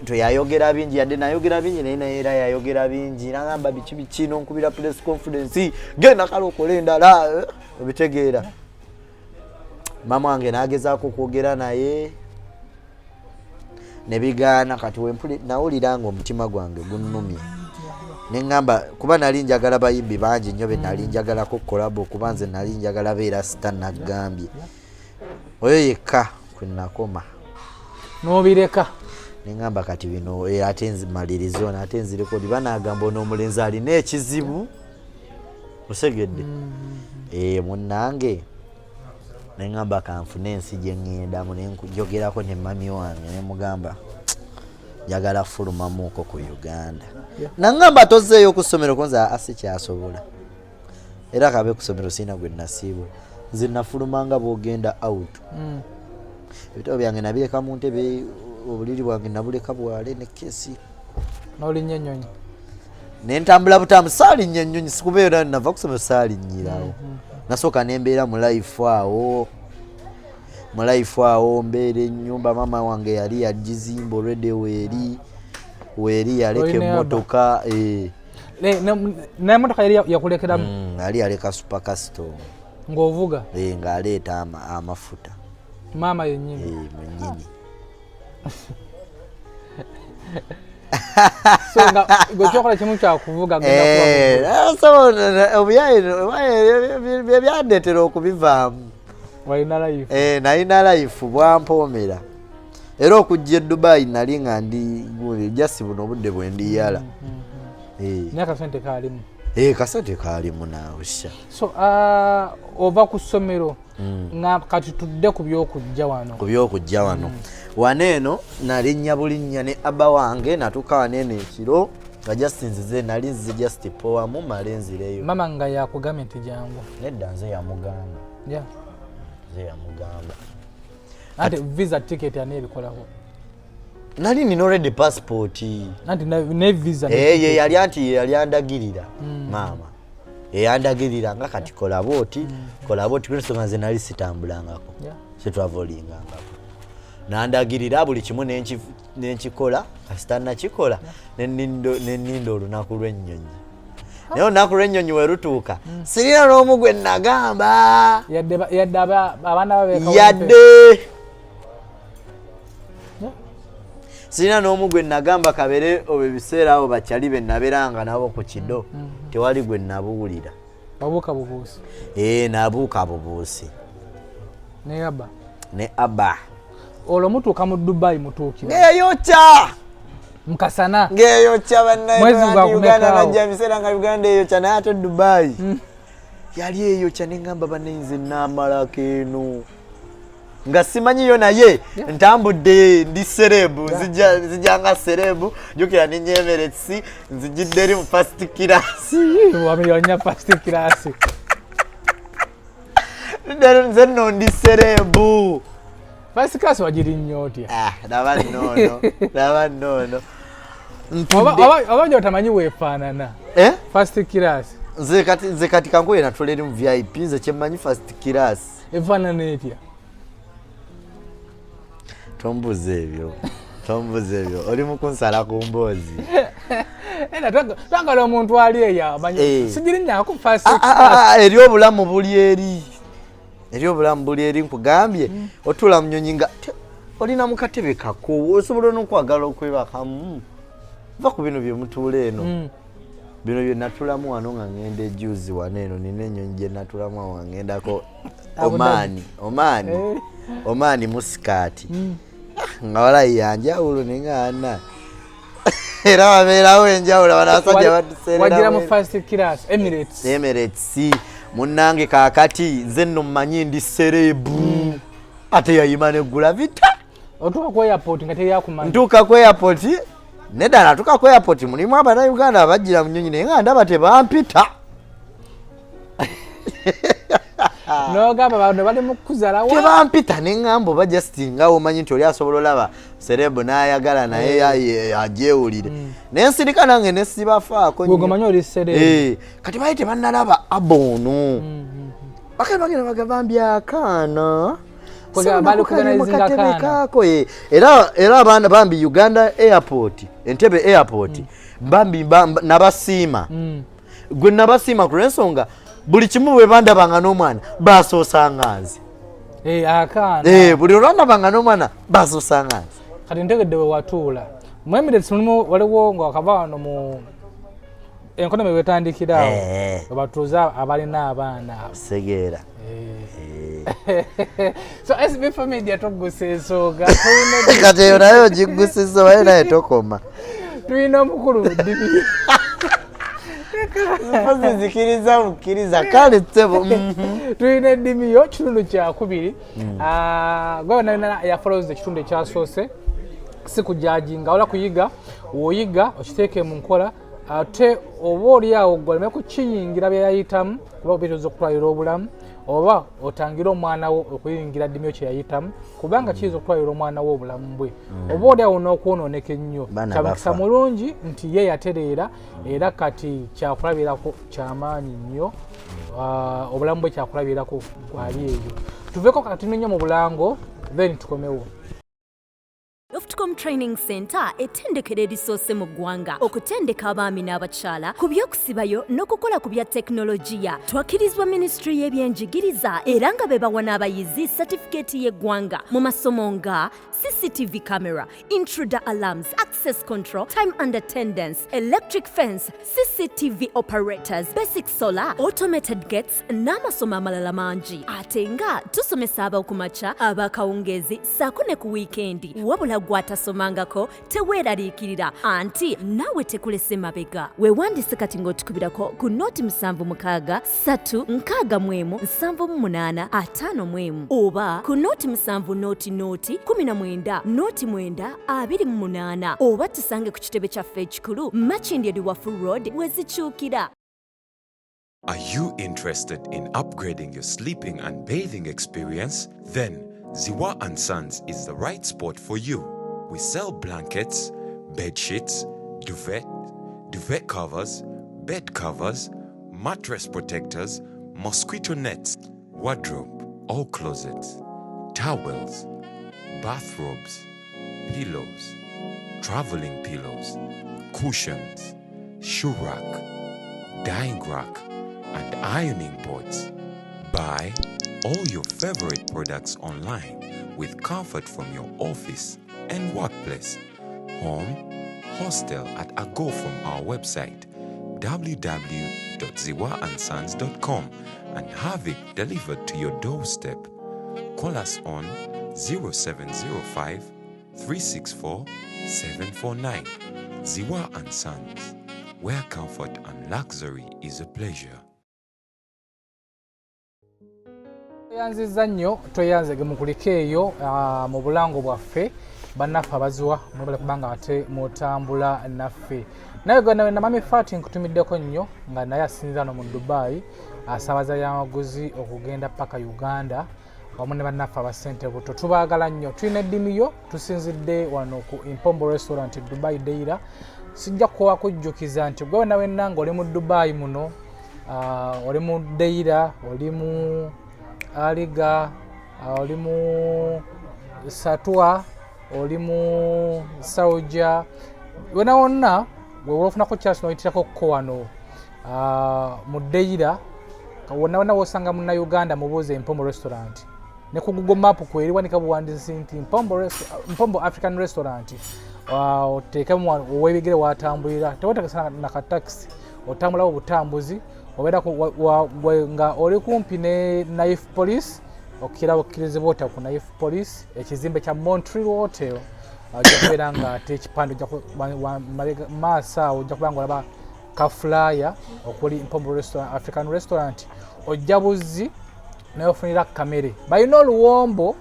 Yayogera bingi, yadde nayogera bingi, naye naye era yayogera bingi, nagamba biki biki, nonkubira press conference, genda kale okole endala, obitegeera. Mama wange nagezaako okwogera naye nebigaana. Kati nawulira nga omutima gwange gunnumye, neŋŋamba kuba nali njagala bayimbi bangi nnyo be nali njagalako collabo, kuba nze nali njagala beera star. Naggambye oyo yekka kwe nakoma. N'obireka. Neŋŋamba kati bino, ate nzimaliriza ono, ate nzirekodi, banagamba ono omulenzi alina ekizibu, osegedde. Munnange, neŋŋamba kanfune ensi gye ŋŋendamu. Nenjogerako ne mami wange, nemugamba njagala fulumamuuko ku Uganda. Naŋŋamba tozeeyo ku ssomero, konze asikyasobola, era kabe ku ssomero siina gwe nasiibwa. Nze nafulumanga bwogenda out. Ebitabo byange nabireka mu ntebe, obuliri bwange nabuleka bwale ne kesi. N'olinnya ennyonyi. Nentambula butamu, saalinnya ennyonyi, sikubeera nava kusomero saalinyirawo. Nasooka nembeera mu life awo, mu life awo mbeera ennyumba maama wange yali yagizimba olwedde, weeri weeri yaleka Olina emmotoka. N'emmotoka yali yakulekeramu? Yali yaleka Super Custom. Ng'ovuga? Ng'aleeta amafuta. Maama yennyini? Mwennyini. So nga gwe kyokola kimu kyakuvuga, genda kuba Obuyaye byandeetera okubivaamu. Walina life. Nalina life, bwampoomera era okujja e Dubai nali nga ndi gundi, just buno obudde bwe ndiyala. Naye akasente kaalimu? Kasente kaalimu naawe sha. So ova ku ssomero, nga kati tudde ku byokujja wano. Ku byokujja wano, wano eno nalinnya bulinnya ne abba wange, natuuka wano eno ekiro nga just nzize, nali nzize just powamu male nzireyo. Mama nga yakugambye nti jangu? Nedda, nze yamugamba. Nze yamugamba. Ate visa, ticket ani ebikolako? Nali nina already passport. Anti ne visa ne Eh, ye ticket. yali, anti ye yali andagirira, maama eyandagirira nga kati kola bwoti, kola bwoti, kunsonga nze nali sitambulangako, sitravelingangako. Nandagirira buli kimu nenkikola, kasita nakikola neninda olunaku lw'ennyonyi. Naye olunaku lw'ennyonyi we lutuuka, sirina n'omu gwe nagamba. Yadde abaana babeeka? Yadde sirina n'omu gwe nagamba, kabere obwo ebiseera abo bakyali be nabeeranga nabo ku kido, tewali gwe nabuwulira. Wabuuka bubuusi? Ee, nabuuka bubuusi. Ne aba? Ne aba. Olwo mutuuka mu Dubai, mutuukira? Ng'eyokya. Mukasana? Ng'eyokya. Mwezi gwa Bannayuganda kumeka awo? najja ebiseera nga Uganda eyokya, naye ate Dubai yali eyokya. Neŋŋamba bannayinze naamalako eno nga simanyiyo, naye ntambudde ndi celeb, nzija nga celeb. Jjukira ninnya Emirates, nzijidde eri mu first class. Wamenya first class. Nze nno ndi celeb. First class wagirinnya otya? Ah, laba nnoono, laba nnoono. Oba gyotamanyi weefaanana? Eh? First class. Nze kati kankuye natula eri mu VIP, nze kyemmanyi first class. Efaanana etya? Tombuza ebyo, tombuza ebyo, oli mu kunsala ku mboozi. Era twagala omuntu ali eyo amanyi. Sigirinnyako first Ah, ah, class. ah, eri obulamu buli eri, eri obulamu buli eri. Nkugambye otuula mu nyonyi nga olina mu katebe kako, osobola n'okwagala okwebakamu. Va ku bino bye mutuula eno. Bino bye natulamu wano nga ngenda ejuzi wano eno, nina ennyonyi gye natulamu awo nga ngendako Abu Dhabi. Omaani, Omaani. Omaani, Muscat. Nga walayi yanjawulo, naye nga ana era wabeerawo enjawulo, bano abasajja Wagira mu batuseerera. First class Emirates? Emirates, munnange. Kaakati nze nno mmanyi ndi celeb, ate yayima neggula vita. Otuuka ku airport nga teryakumanyi? Ntuuka ku airport, nedda, natuuka ku airport mulimu abannayuganda abajjira mu nyonyi, naye nga ndaba tebampita. Nogamba bano bali mu kuzalawa. Tebampita neŋŋamba oba just nga omanyi nti oli asobola olaba celeb n'ayagala naye agyewulire. Naye nsirika nange ne sibafaako Gwe nnyo. gomanyi oli celeb. Kati baali tebannalaba abo ono. Bakali bagenda bagamba mbi akaana. Kwegamba Sebo bali nakukalye mu kuorganizinga katebe akaana. kaako, eh. Era abaana bambi Uganda Airport, Entebbe Airport, bambi nabasiima. Gwe nabasiima ku lw'ensonga buli kimu bwe bandabanga n'omwana basoosanga nze. Akaana. Buli olwandabanga n'omwana basoosanga nze. Kati ntegedde we watuula mu Emirates mulimu waliwo nga wakava wano mu enkonomi wetandikira awo webatuuza abalina abaana abo. Segeera. So SB4 Media tuggusa ensonga. Kati eyo naye ogiggusiza obaye naye tokoma. Tulina omukulu Dimi. Mpozi nzikiriza bukkiriza kale ssebo. Tulina eddimi yo kitundu kyakubiri. Gwe yonna yafoloweza ekitundu ekyasoose si kujajinga wala kuyiga, woyiga okiteeke mu nkola ate oba oli awo gwe oleme kukiyingira bye yayitamu kuba biyinza okutwalira obulamu oba otangire omwana wo okuyingira ddimi kye yayitamu kubanga kiyinza okutwalira omwana wo obulamu bwe oba oli awo n'okwonooneka ennyo. Baana Kyamukisa bafa. mulungi nti ye yatereera era kati kyakulabirako kyamaanyi nnyo. Obulamu bwe kyakulabirako gwali eyo. Tuveeko kati nnyo mu bulango then tukomewo. Oftcom Training Center ettendekero erisoose mu ggwanga okutendeka abaami n'abakyala ku by'okusibayo n'okukola ku bya tekinologiya. Twakkirizibwa minisitule y'ebyenjigiriza era nga be bawa n'abayizi satifikeeti y'eggwanga mu masomo nga CCTV camera, intruder alarms, access control, time and attendance, electric fence, CCTV operators, basic solar, automated gates n'amasomo amalala mangi. Ate nga tusomesa ab'okumakya, ab'akawungeezi ssaako ne ku wiikendi. Wabula gw'atasomangako teweeraliikirira anti naawe tekulese mabega. Weewandise kati ng'otukubirako ku 076 361 78 51 oba ku 07 00 19 09 28 oba tusange ku kitebe kyaffe ekikulu Makindye Luwafu Road wezikyukira. Are you interested in upgrading your sleeping and bathing experience? Then Ziwa and Sons is the right spot for you. We sell blankets, bed sheets, duvet, duvet covers, bed covers, mattress protectors, mosquito nets, wardrobe or closets, towels, bathrobes, pillows, traveling pillows, cushions, shoe rack, dyeing rack, and ironing boards. Buy all your favorite products online with comfort from your office and workplace, home, hostel at a go from our website www.ziwaandsons.com and have it delivered to your doorstep. Call us on 0705 364 749. Ziwa and Sons, where comfort and luxury is a pleasure. Tweyanzizza nnyo, tweyanzege mukulike eyo mu bulango bwaffe bannaffe abaziwa mwebale kubanga ate mutambula naffe. Naye gwe nawe Mami Fati nkutumiddeko nnyo nga naye asinziira no mu Dubai asaabaza byamaguzi okugenda paka Uganda wamu ne bannaffe abasente buto tubaagala nnyo. Tulina eddimi yo tusinzidde wano ku Impombo Restaurant Dubai Deira. Sijja kukowa kujjukiza nti gwe wena wenna ng'oli mu Dubai muno, oli mu Deira, oli mu Aliga, oli mu Satwa, oli mu Sauja, wena wonna wewofunako chance noyitirako ko wano mu Deira wonna wonna wosanga Munnayuganda mubuuze Empombo Restaurant ne ku Google Map kweri wanika buwandiisi nti Mpombo African Restaurant. Oteekemu ow'ebigere watambulira tewetegesa na katakisi otambulawo obutambuzi obeera nga oli kumpi ne Knife Police okira okkirizibwa otya ku Knife Police ekizimbe kya Montreal Hotel ojja kubeera nga ate ekipande ojja maaso awo ojja kubeera nga olaba ka flyer okuli Mpombo Restaurant, African Restaurant ojja buzzi naye ofunira kamere balina oluwombo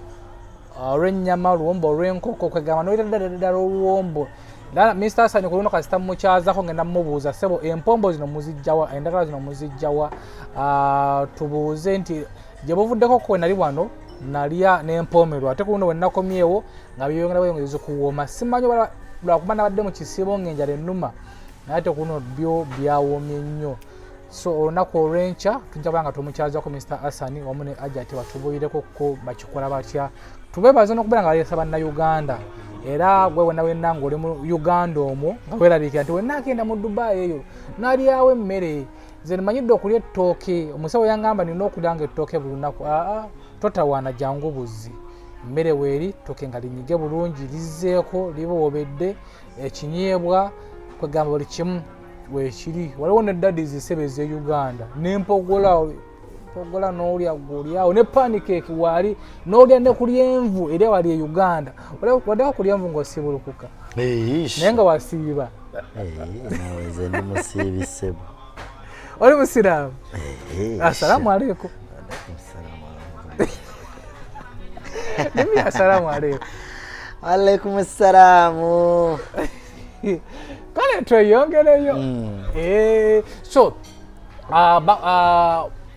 olw'ennyama oluwombo olw'enkoko kwegamba noyita ddala ddala oluwombo. Ddala Mr. Hassan ku luno kasita mukyazaako ngenda mumubuuza ssebo empombo zino muzijjawa endagala zino muzijjawa tubuuze nti Gye buvuddeko ko nali wano nalya n'empoomerwa, ate ku luno we nakomyewo nga byeyongera bweyongezi kuwooma. Simanyi lwakuba nabadde mu kisiibo ng'enjala ennuma, naye ate ku luno byo byawoomye nnyo. So olunaku olw'enkya tujja kuba nga tumukyazako Mr Asani wamu ne Ajati, batubuulireko ko bakikola batya. Tubeebaza n'okubeera nga baleesa Bannayuganda, era gwe wena wenna ng'oli mu Uganda omwo nga weeraliikira nti wenna agenda mu Dubai eyo nalyawo emmere, nze nimanyidde okulya ettooke, omusawo yangamba nina okulya nga ettooke buli lunaku. Aa, totawaana, jangu buzzi, emmere weeri, ttooke nga linyige bulungi, lizzeeko liboobedde, ekinyeebwa, kwegamba buli kimu wekiri. Waliwo ne daddies ssebo ez'e Uganda n'empogola, mpogola n'olya gwolyawo, ne pancake waali, n'olya ne ku lyenvu eri wali e Uganda. Waddeko ku lyenvu ng'osiibulukuka, naye nga wasiiba. Nawe nze ndi musiibi ssebo. Oli musiraamu? Assalaamu aleikum. Nimi assalaamu aleikum. Alaikum salaamu. Kale tweyongereyo. So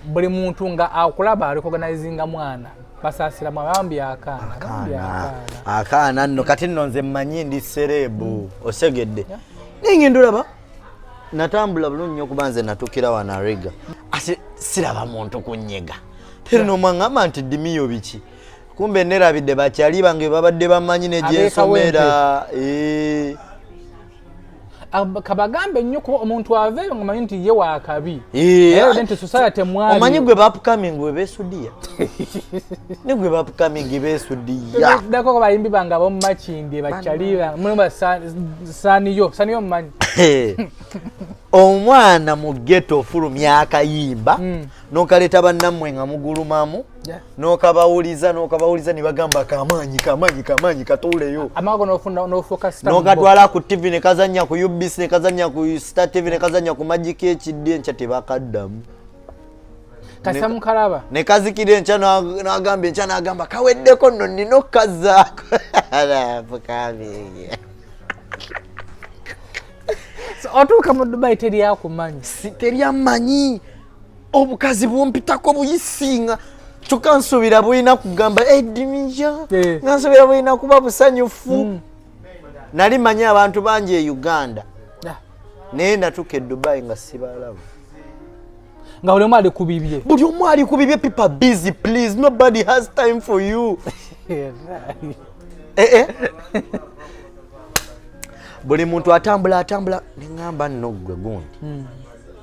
buli muntu nga akulaba arecognizinga mwana, basaasira bambi akaana, bambi akaana. Akaana nno kati nno nze mmanyi ndi celeb, osegedde, naye ngenda olaba natambula bulungi nnyo kuba nze natuukira wano Ariga, ate siraba muntu kunyega, teri nomwaŋŋamba nti dimiyo biki, kumbe nerabidde bakyali bange babadde bamanyi negyensomera. Kabagambe nnyo kuba omuntu aveeyo nga manyi nti ye wakabi. Naye nti society mwali Omanyi gwe baupcoming we beesudiya ne gwe baupcoming beesudiya. Ddako bayimbi bange ab'omumakindye, bakyali mulimu saniyo, saniyo mumanyi. Omwana mu ghetto ofulumya akayimba n'okaleeta bannammwe nga mugulumamu, n'okabawuliza n'okabawuliza ne bagamba kamaanyi, kamaanyi, kamaanyi, katuuleyo. Amago n'ofuuka star. N'okatwala ku TV ne kazannya ku UBC, ne kazannya ku Star TV, ne kazannya ku Magic HD, enkya tebakaddamu. Kasa mukalaba. Ne kazikira enkya, n'agamba enkya n'agamba kaweddeko nno nina okukazzaako. Fukamingi. So, otuuka mu Dubai teryakumanyi. Teryamanyi, obukazi bumpitako buyisinga, kyokka nsuubira bulina kugamba edimija, nga nsuubira bulina kuba busanyufu. Nali manyi abantu bangi e Uganda, naye natuuka e Dubai nga sibalaba. Nga buli omu ali ku bibye. Buli omu ali ku bibye. People are busy, please, nobody has time for you. Eh, eh. Buli muntu atambula atambula, neŋŋamba nno gwe gundi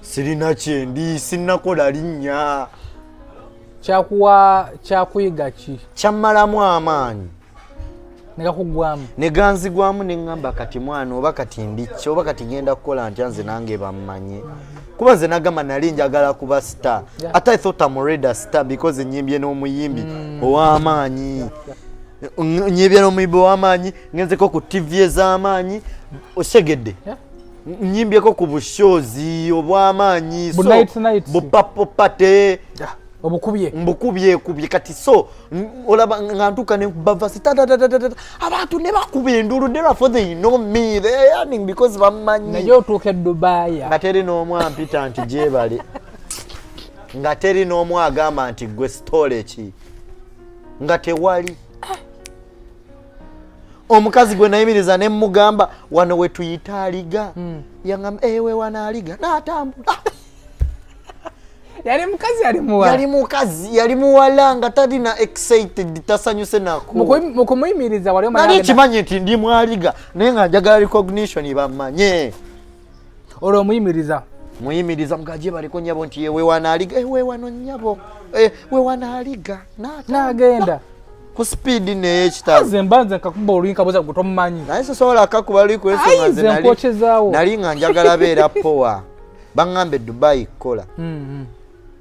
sirina kyendi, sinnakola linnya. Kyakuwa kyakuyiga ki? Kyammalamu amaanyi. Negakugwamu. Ne ganzigwamu, neŋŋamba kati mwana oba kati ndikki oba kati ngenda kukola ntya nze nange bammanye, kuba nze nagamba nali njagala kuba star. Ate I thought I'm already a star because nyimbye n'omuyimbi ow'amaanyi, nyimbye n'omuyimbi ow'amaanyi, ngenzeko ku TV ez'amaanyi, osegedde? Nyimbyeko ku bushozi obw'amaanyi. Bu night night. Bupapopate. Obukubye. Mbukubyekubye kati. So olaba nga ntuuka ne bavasi tatatatata, abantu ne bakuba enduulu, therefore they know me, they are yearning because bammanyi. Naye otuuka e Dubaaya nga teri n'omu ampita nti gyebale, nga teri n'omu agamba nti gwe sitole ki, nga tewali omukazi gwe nayimiriza ne mugamba wano we tuyita aliga, yaŋamba ewe wano aliga, n'atambula. Yali mukazi, yali muwala? Yali mukazi, yali muwala nga talina excited, tasanyuse nako. Mu kumuyimiriza wali nali kimanyi nti ndi mwaliga, naye nga njagala recognition, bamanye. Olwo omuyimiriza? Muyimiriza mugaje baliko nyabo nti yewe wano aliga, ewe wano nyabo, we wano aliga. N'agenda. Ku speed neyekitalo. Nze mba nze nkakuba olwi nkabuza gwe tomumanyi. Naye sosobola kakuba luli kwensonga. Ai, nze nze nkwokyezaawo. Nali nga njagala beera poa, baŋŋambe Dubai kukola,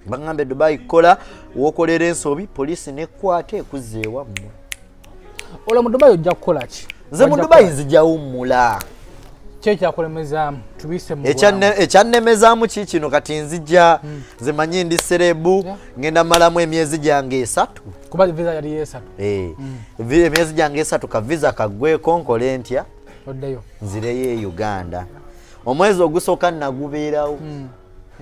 baŋŋambe Dubai kukola, wokolera ensobi poliisi nekwata ekuzza ewammwe. Olwo mu Dubai ojja kukola ki? Nze mu Ojja Dubai kukola ki? nzijawummula. Ki ekyakulemezaamu tubise mu Ekyannemezaamu ki kino kati nzija nze manyi ndi celeb, ngenda malamu emyezi gyange 3. Kuba visa yali 3. Eh, emyezi gyange 3, ka visa kaggweko nkole ntya? Oddeyo. Nzireyo e Uganda. Omwezi ogusooka nagubeerawo,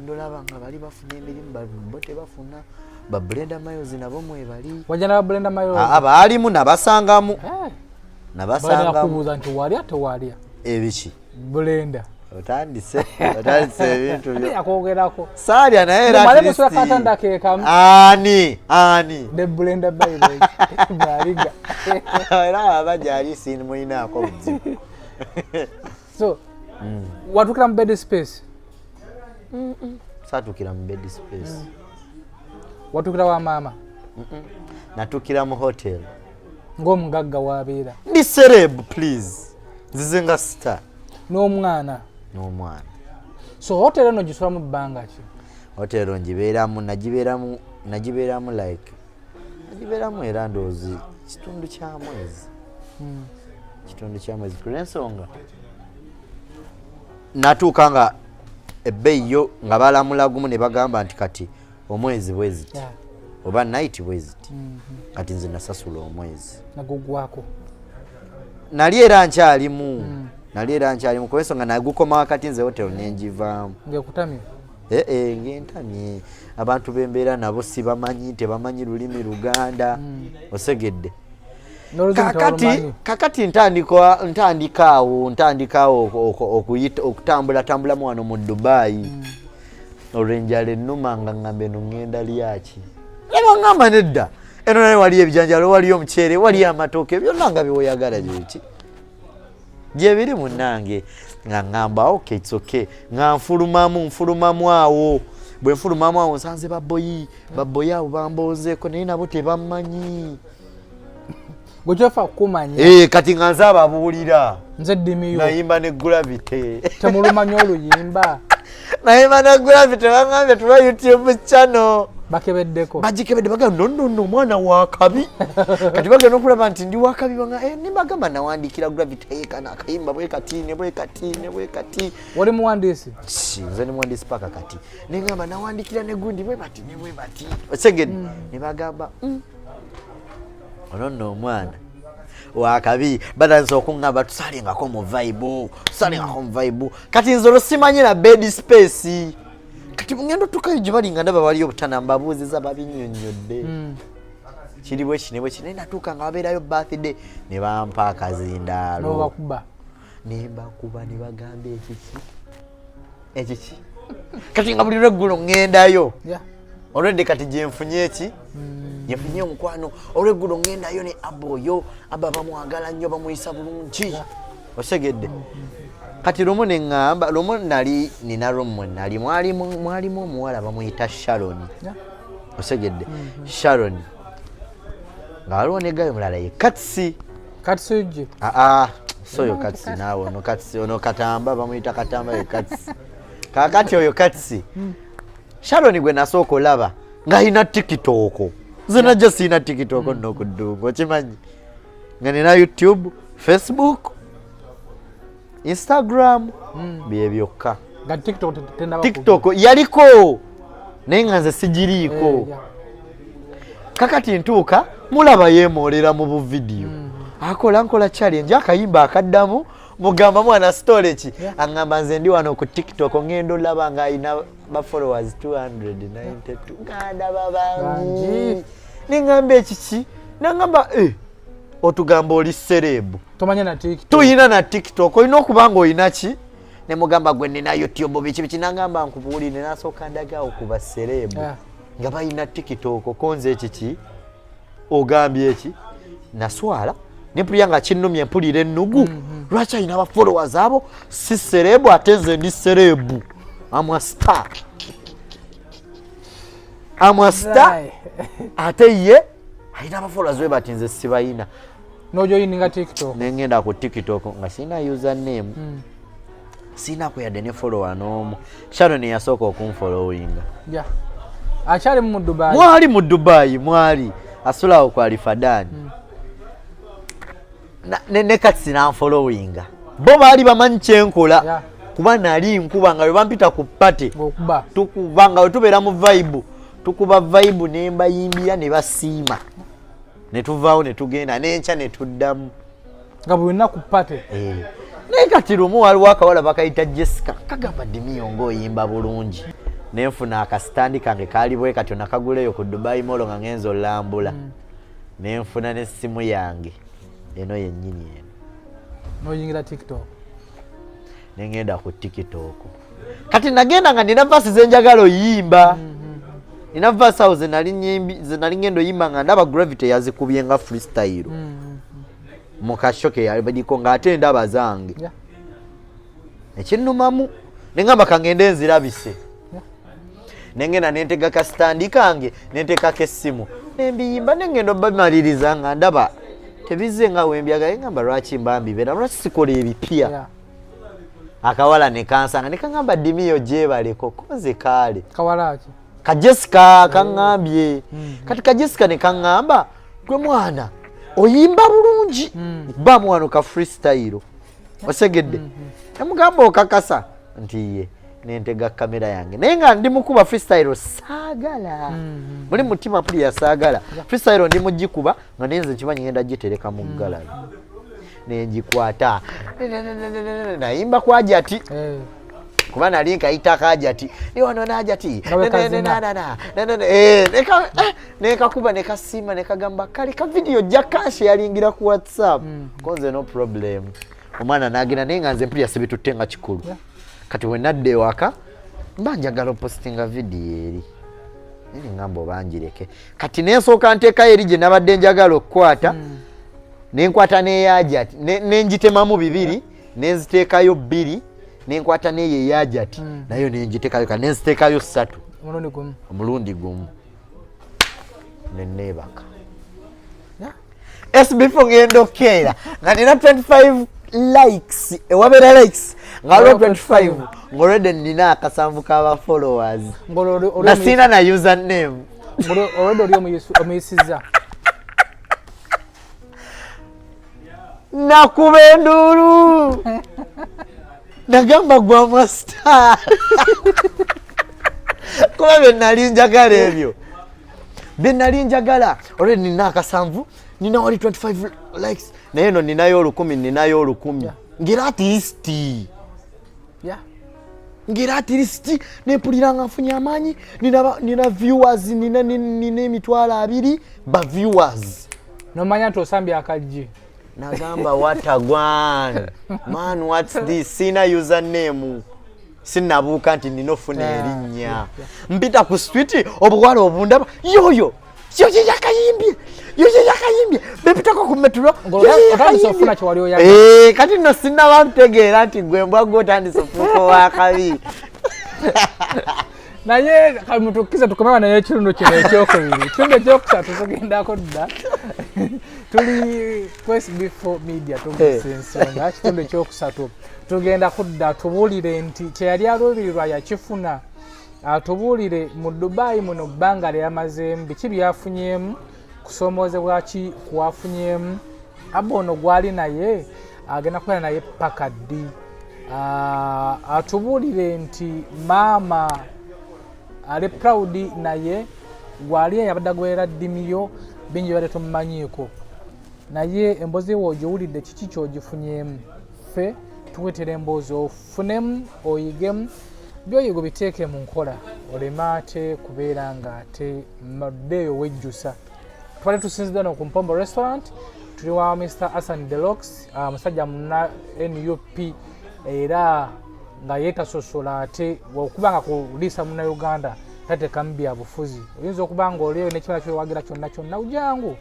ndolaba nga bali bafuna emirimu, bo tebafuna. Ba Brenda Miles nabo mwebali. Wajja na Brenda Miles? Aa, baalimu, nabasangamu. Eh. Nabasangamu. Kubuuza nti walya tewalya? Ebiki? Brenda. Otandise ebintu byo. Yakwogerako. Saalya, naye era Mumale at least- musula katanda ke kamu. Ani ani? Ne Brenda Miles baliga. Era aba gyali simulinaako buzibu. So watukira mu bed space? Saatuukira mu bed space. Watukira wa maama? Natuukira mu hotel. Ng'omugagga wabeera. Ndi celeb, please, nzize nga star. N'omwana. N'omwana. So hotel eno gisulamu bbanga ki? Hotel ngibeeramu, nagibeeramu like nagibeeramu era ndowoozi kitundu kya mwezi, kitundu kya mwezi, kulwensonga natuuka nga ebbeeyi yo nga balamula gumu ne bagamba nti kati omwezi bwe ziti oba night bwe ziti. Kati nze nasasula omwezi. Nagugwako. Nali era nkyalimu, nali era nkyalimu, kuba ensonga nagukoma wakati, nze hotel nenjivaamu. Ngekutamye. Ee, ngentamye. Abantu bembeera nabo sibamanyi, tebamanyi lulimi Luganda, osegedde? N'oluzungu Kakati tebalumanyi. Kakati ntandika awo okutambula tambulamu wano mu Dubayi. Olw'enjala ennuma, nga ŋŋamba eno ŋŋenda lyaki, ne baŋŋamba nedda, eno naye waliyo ebijanjalo, waliyo omuceere, waliyo amatooke, byonna nga byewoyagala gyeki gyebiri munnange. Nga ŋŋamba okay, it's okay. Nga nfulumamu awo. Bwe nfulumamu awo, nsanze baboyi, baboyi abo bamboozeeko, naye nabo tebammanyi. Gwe kyofa kukumanya. Eh, kati nga nze ababuulira. Nze ddimiyo. Nayimba ne Gravity. Temulumanyi oluyimba. Nayimba ne Gravity, bagambye tuba YouTube channel. Bakebeddeko. Bagikebedde, bagamba no, no, no, omwana wakabi. Kati bagenda okulaba nti ndi wakabi, banga eh, nibagamba nawandikira Gravity kana akayimba bwe kati ne bwe kati ne bwe kati. Wali muwandiisi? Ki, nze ni muwandiisi paka kati. Nengamba nawandikira ne gundi bwe bati ne bwe bati, osegedde? Ne bagamba, ono nno omwana wakabi." Batandise okuŋŋamba tusalengako mu vibe, tusalengako mu vibe. Kati nze olwo simanyi na bed space. Kati ngenda otuukayo gye bali nga ndaba waliyo obutana, mbabuuziza, babinnyonnyodde kiri bwe kine bwe kine. Naye natuuka nga wabeerayo birthday ne bampa akazindaalo. Nobakuba. Nembakuba, ne bagamba ekiki ekiki. Kati nga buli lweggulo ŋŋendayo. Olwedde kati gyenfunye eki, gyenfunye omukwano. Olweggulo ŋŋendayo ne abba oyo, abba bamwagala nnyo, bamuyisa bulungi, osegedde? Kati lumu neŋŋamba, lumu nali nina room mwe nali, mwalimu omuwala bamuyita Sharon. Osegedde? Sharon, nga waliwo ne guy omulala ye Katsi. Katsuji. Aa, so oyo Katsi naawe, ono Katsi, ono Katamba, bamuyita Katamba, ye Katsi. Kakati oyo Katsi, Sharon gwe nasooka olaba ng'alina TikTok. Nze najja siina TikTok nno ku ddungu, okimanyi nga nina YouTube, Facebook, Instagram, bye byokka. Nga TikTok tendaba. TikTok yaliko naye nga nze sigiriiko. Eh, yeah. Kakati ntuuka mulaba yeemoolera mu buvidiyo, akola nkola challenge, akayimba akaddamu. Mugamba mwana story ki? Aŋŋamba nze ndi wano ku TikTok. Ngenda olaba nga alina ba followers 292, nga ndaba bangi. Bangi. Neŋŋamba ekiki? Naŋŋamba eh, otugamba oli celeb. Tomanya na TikTok. Tuyina na TikTok, olina okuba nga olina ki? Nemugamba gwe nina YouTube, biki biki. Nagamba nkubuulire, nasooka ndagawo ku ba celeb nga balina TikTok. Konze ekiki ogambye eki? Naswala nempulira nga kinnumye, mpulira ennugu. Lwaki alina ba followers abo si celeb, ate nze ndi celeb? Am a star, am a star. Ate ye alina aba followers we bati, nze sibayina. Nojoyininga TikTok. Nengenda ku TikTok nga sirina username, sirina yadde ne follower n'omu. Sharon yasooka okunfollowinga. Yeah. Akyali mu Dubai? Mwali mu Dubai, mwali asulawo ku Alifadani. Ne kati sinanfollowinga, bo baali bamanyi kyenkola. Kuba nali nkuba nga bwe bampita ku party, Ng'okuba. Tukuba nga bwe tubeera mu vibe, tukuba vibe ne mbayimbira ne basiima, ne tuvaawo ne tugenda n'enkya ne tuddamu. Nga buli lunaku party. Eh. Naye kati lumu waliwo akawala bakayita Jessica, kagamba, "Dimiyo, ng'oyimba bulungi." Nenfuna akasitandi kange kaali bwe katyo, nakaguleyo ku Dubai Mall nga ngenza olambula. Nenfuna n'essimu yange eno yennyini eno. Noyingira TikTok. Nengenda ku TikTok. Kati nagenda nga nina verse zenjagala oyimba, nina verse awo zenali nyimbi, zenali ngenda oyimba, nga ndaba Gravity yazikubye nga freestyle mu kasho ke yabaliko, ng'ate ndaba zange. Ekinnumamu nengamba kangende nzirabise. Nengenda nentega kasitandi kange, nentekako essimu, nembiyimba, nengenda obamaliriza nga ndaba tebizze nga wembyagala. Ngamba lwaki mba mbibeera, lwaki sikola ebipya? Akawala ne kansanga ne kaŋŋamba, "Dimiyo, gyebaleko koze kaale." Kawala ki? Ka Jessica kaŋŋambye. Kati ka Jessica ne kaŋŋamba, "Gwe mwana oyimba bulungi, ba wano ka freestyle." Osegedde? Nemugamba, "Okakasa?" Nti ye. Nentega kamera yange, naye nga ndi mukuba freestyle, saagala muli mutima mpulira saagala freestyle, ndi mugikuba nga nenze nkimanyi ngenda gitereka mu gallery. Nengikwata, nayimba kwajati kuba nali nkayita kajati ni wano najati. Nga bwe kazina. Nekakuba nekasiima, nekagamba kale ka video jja kanshi yalingira ku WhatsApp konze, no problem. Omwana nagenda, naye nga nze mpulira sibitutte nga kikulu. Kati we nadda ewaka, mba njagala opostinga video eri, naye ngamba oba njireke. Kati nensooka nteekayo eri gye nabadde njagala okukwata, nenkwata neyajati, nenjitemamu bibiri, nenziteekayo bbiri, nenkwata neyo eyajati nayo nenjiteekayo, kati nenziteekayo ssatu. Omulundi gumu. Omulundi gumu, neneebaka. SB4 ngenda okukeera nga nina 25 likes, ewabeera likes nga waliwo 25, ng'olwedde nina akasanvu k'aba followers nga sirina na username. Olwedde oli omuyisiza. Nakuba enduulu, nagamba gwa mastar, kuba bye nali njagala, ebyo bye nali njagala. Olwedde nina akasanvu, nina wali 25 likes, naye no ninayo 1000, ninayo 1000 ngera at least ngera at least nempulira nga nfunye amaanyi. Nina viewers, nina 20,000 ba viewers. Nomanya nti osambye akaggi. Nagamba, "What a gwan man, what's this?" Sina username, sinabuuka nti nina ofuna erinnya. Mpita ku street, obuwala obundaba, yoyo yoyo yakayimbye, yoyo yakayimbye, bempitako ku metro. Otandise ofuna kyewali oyagala. Eh, kati nno sinaba ntegeera nti gwe mbwa gwe otandise ofuuka owakabi. Naye kamutukkiriza tukomewa naye ekitundu kino ekyokubiri, ekitundu ekyokusatu tugendako dda. Tuli ku SB4 Media, tugisa ensonga. Kitundu ekyokusatu tugenda kudda tubuulire nti kyeyali aluubirirwa yakifuna, atubuulire mu Dubai muno bbanga lyeyamazeemu biki byafunyeemu, kusomoozebwa ki kwafunyeemu, aba ono gwali naye agenda kubeera naye paka ddi. Atubuulire nti maama ali proud naye gwali yabadde agoberera Dimiyo, bingi bibadde tumumanyiiko. Naye emboozi ewo ogiwulidde, kiki kyogifunyeemu? Ffe tukuletera emboozi ofunemu, oyigemu, byoyiga obiteeke mu nkola, oleme ate kubeera nga ate maddeeyo wejjusa. Tubadde tusinzidde no ku Mpombo Restaurant, tuli wa Mr Asan Delox, musajja muna NUP, era nga yeetasosola ate okuba nga kuliisa Munnayuganda tateekamu bya bufuzi. Oyinza okuba nga olieyo n'ekibala kyowagira kyonna kyonna, ujangu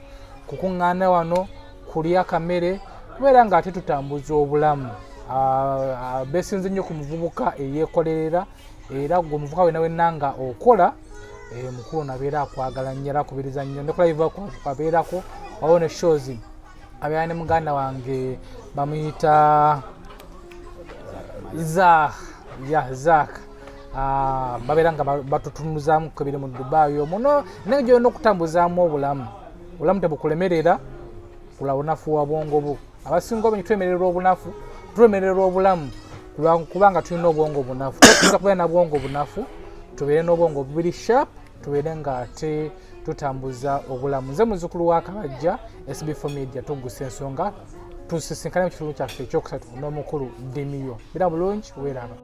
kukuŋŋaana wano kulya kamere, kubeera nga ate tutambuza obulamu. Besinze nnyo ku muvubuka eyeekolerera, era gwe omuvubuka wena wenna nga okola, mukulu nabeera akwagala nnyo era akubiriza nnyo. Ne ku live abeerako, waliwo ne shows abeera ne muganda wange bamuyita Zak ya Zak. Babeera nga batutunuzaamu ku ebiri mu Dubai omwo naye gyolina okutambuzaamu obulamu. Obulamu tebukulemerera kula bunafu wa bwongo bwo. Abasinga obungi twemererwa obunafu, twemererwa obulamu kubanga tulina obwongo bunafu. Tuyinza kubeera na bwongo bunafu, tubeere n'obwongo bubiri sharp, tubeere nga ate tutambuza obulamu. Nze muzukulu wa Kabajja, SB4 Media, tugusa ensonga. Tusisinkane mu kitundu kyaffe ekyokusatu n'omukulu Dimiyo. Bira bulungi, weeraba.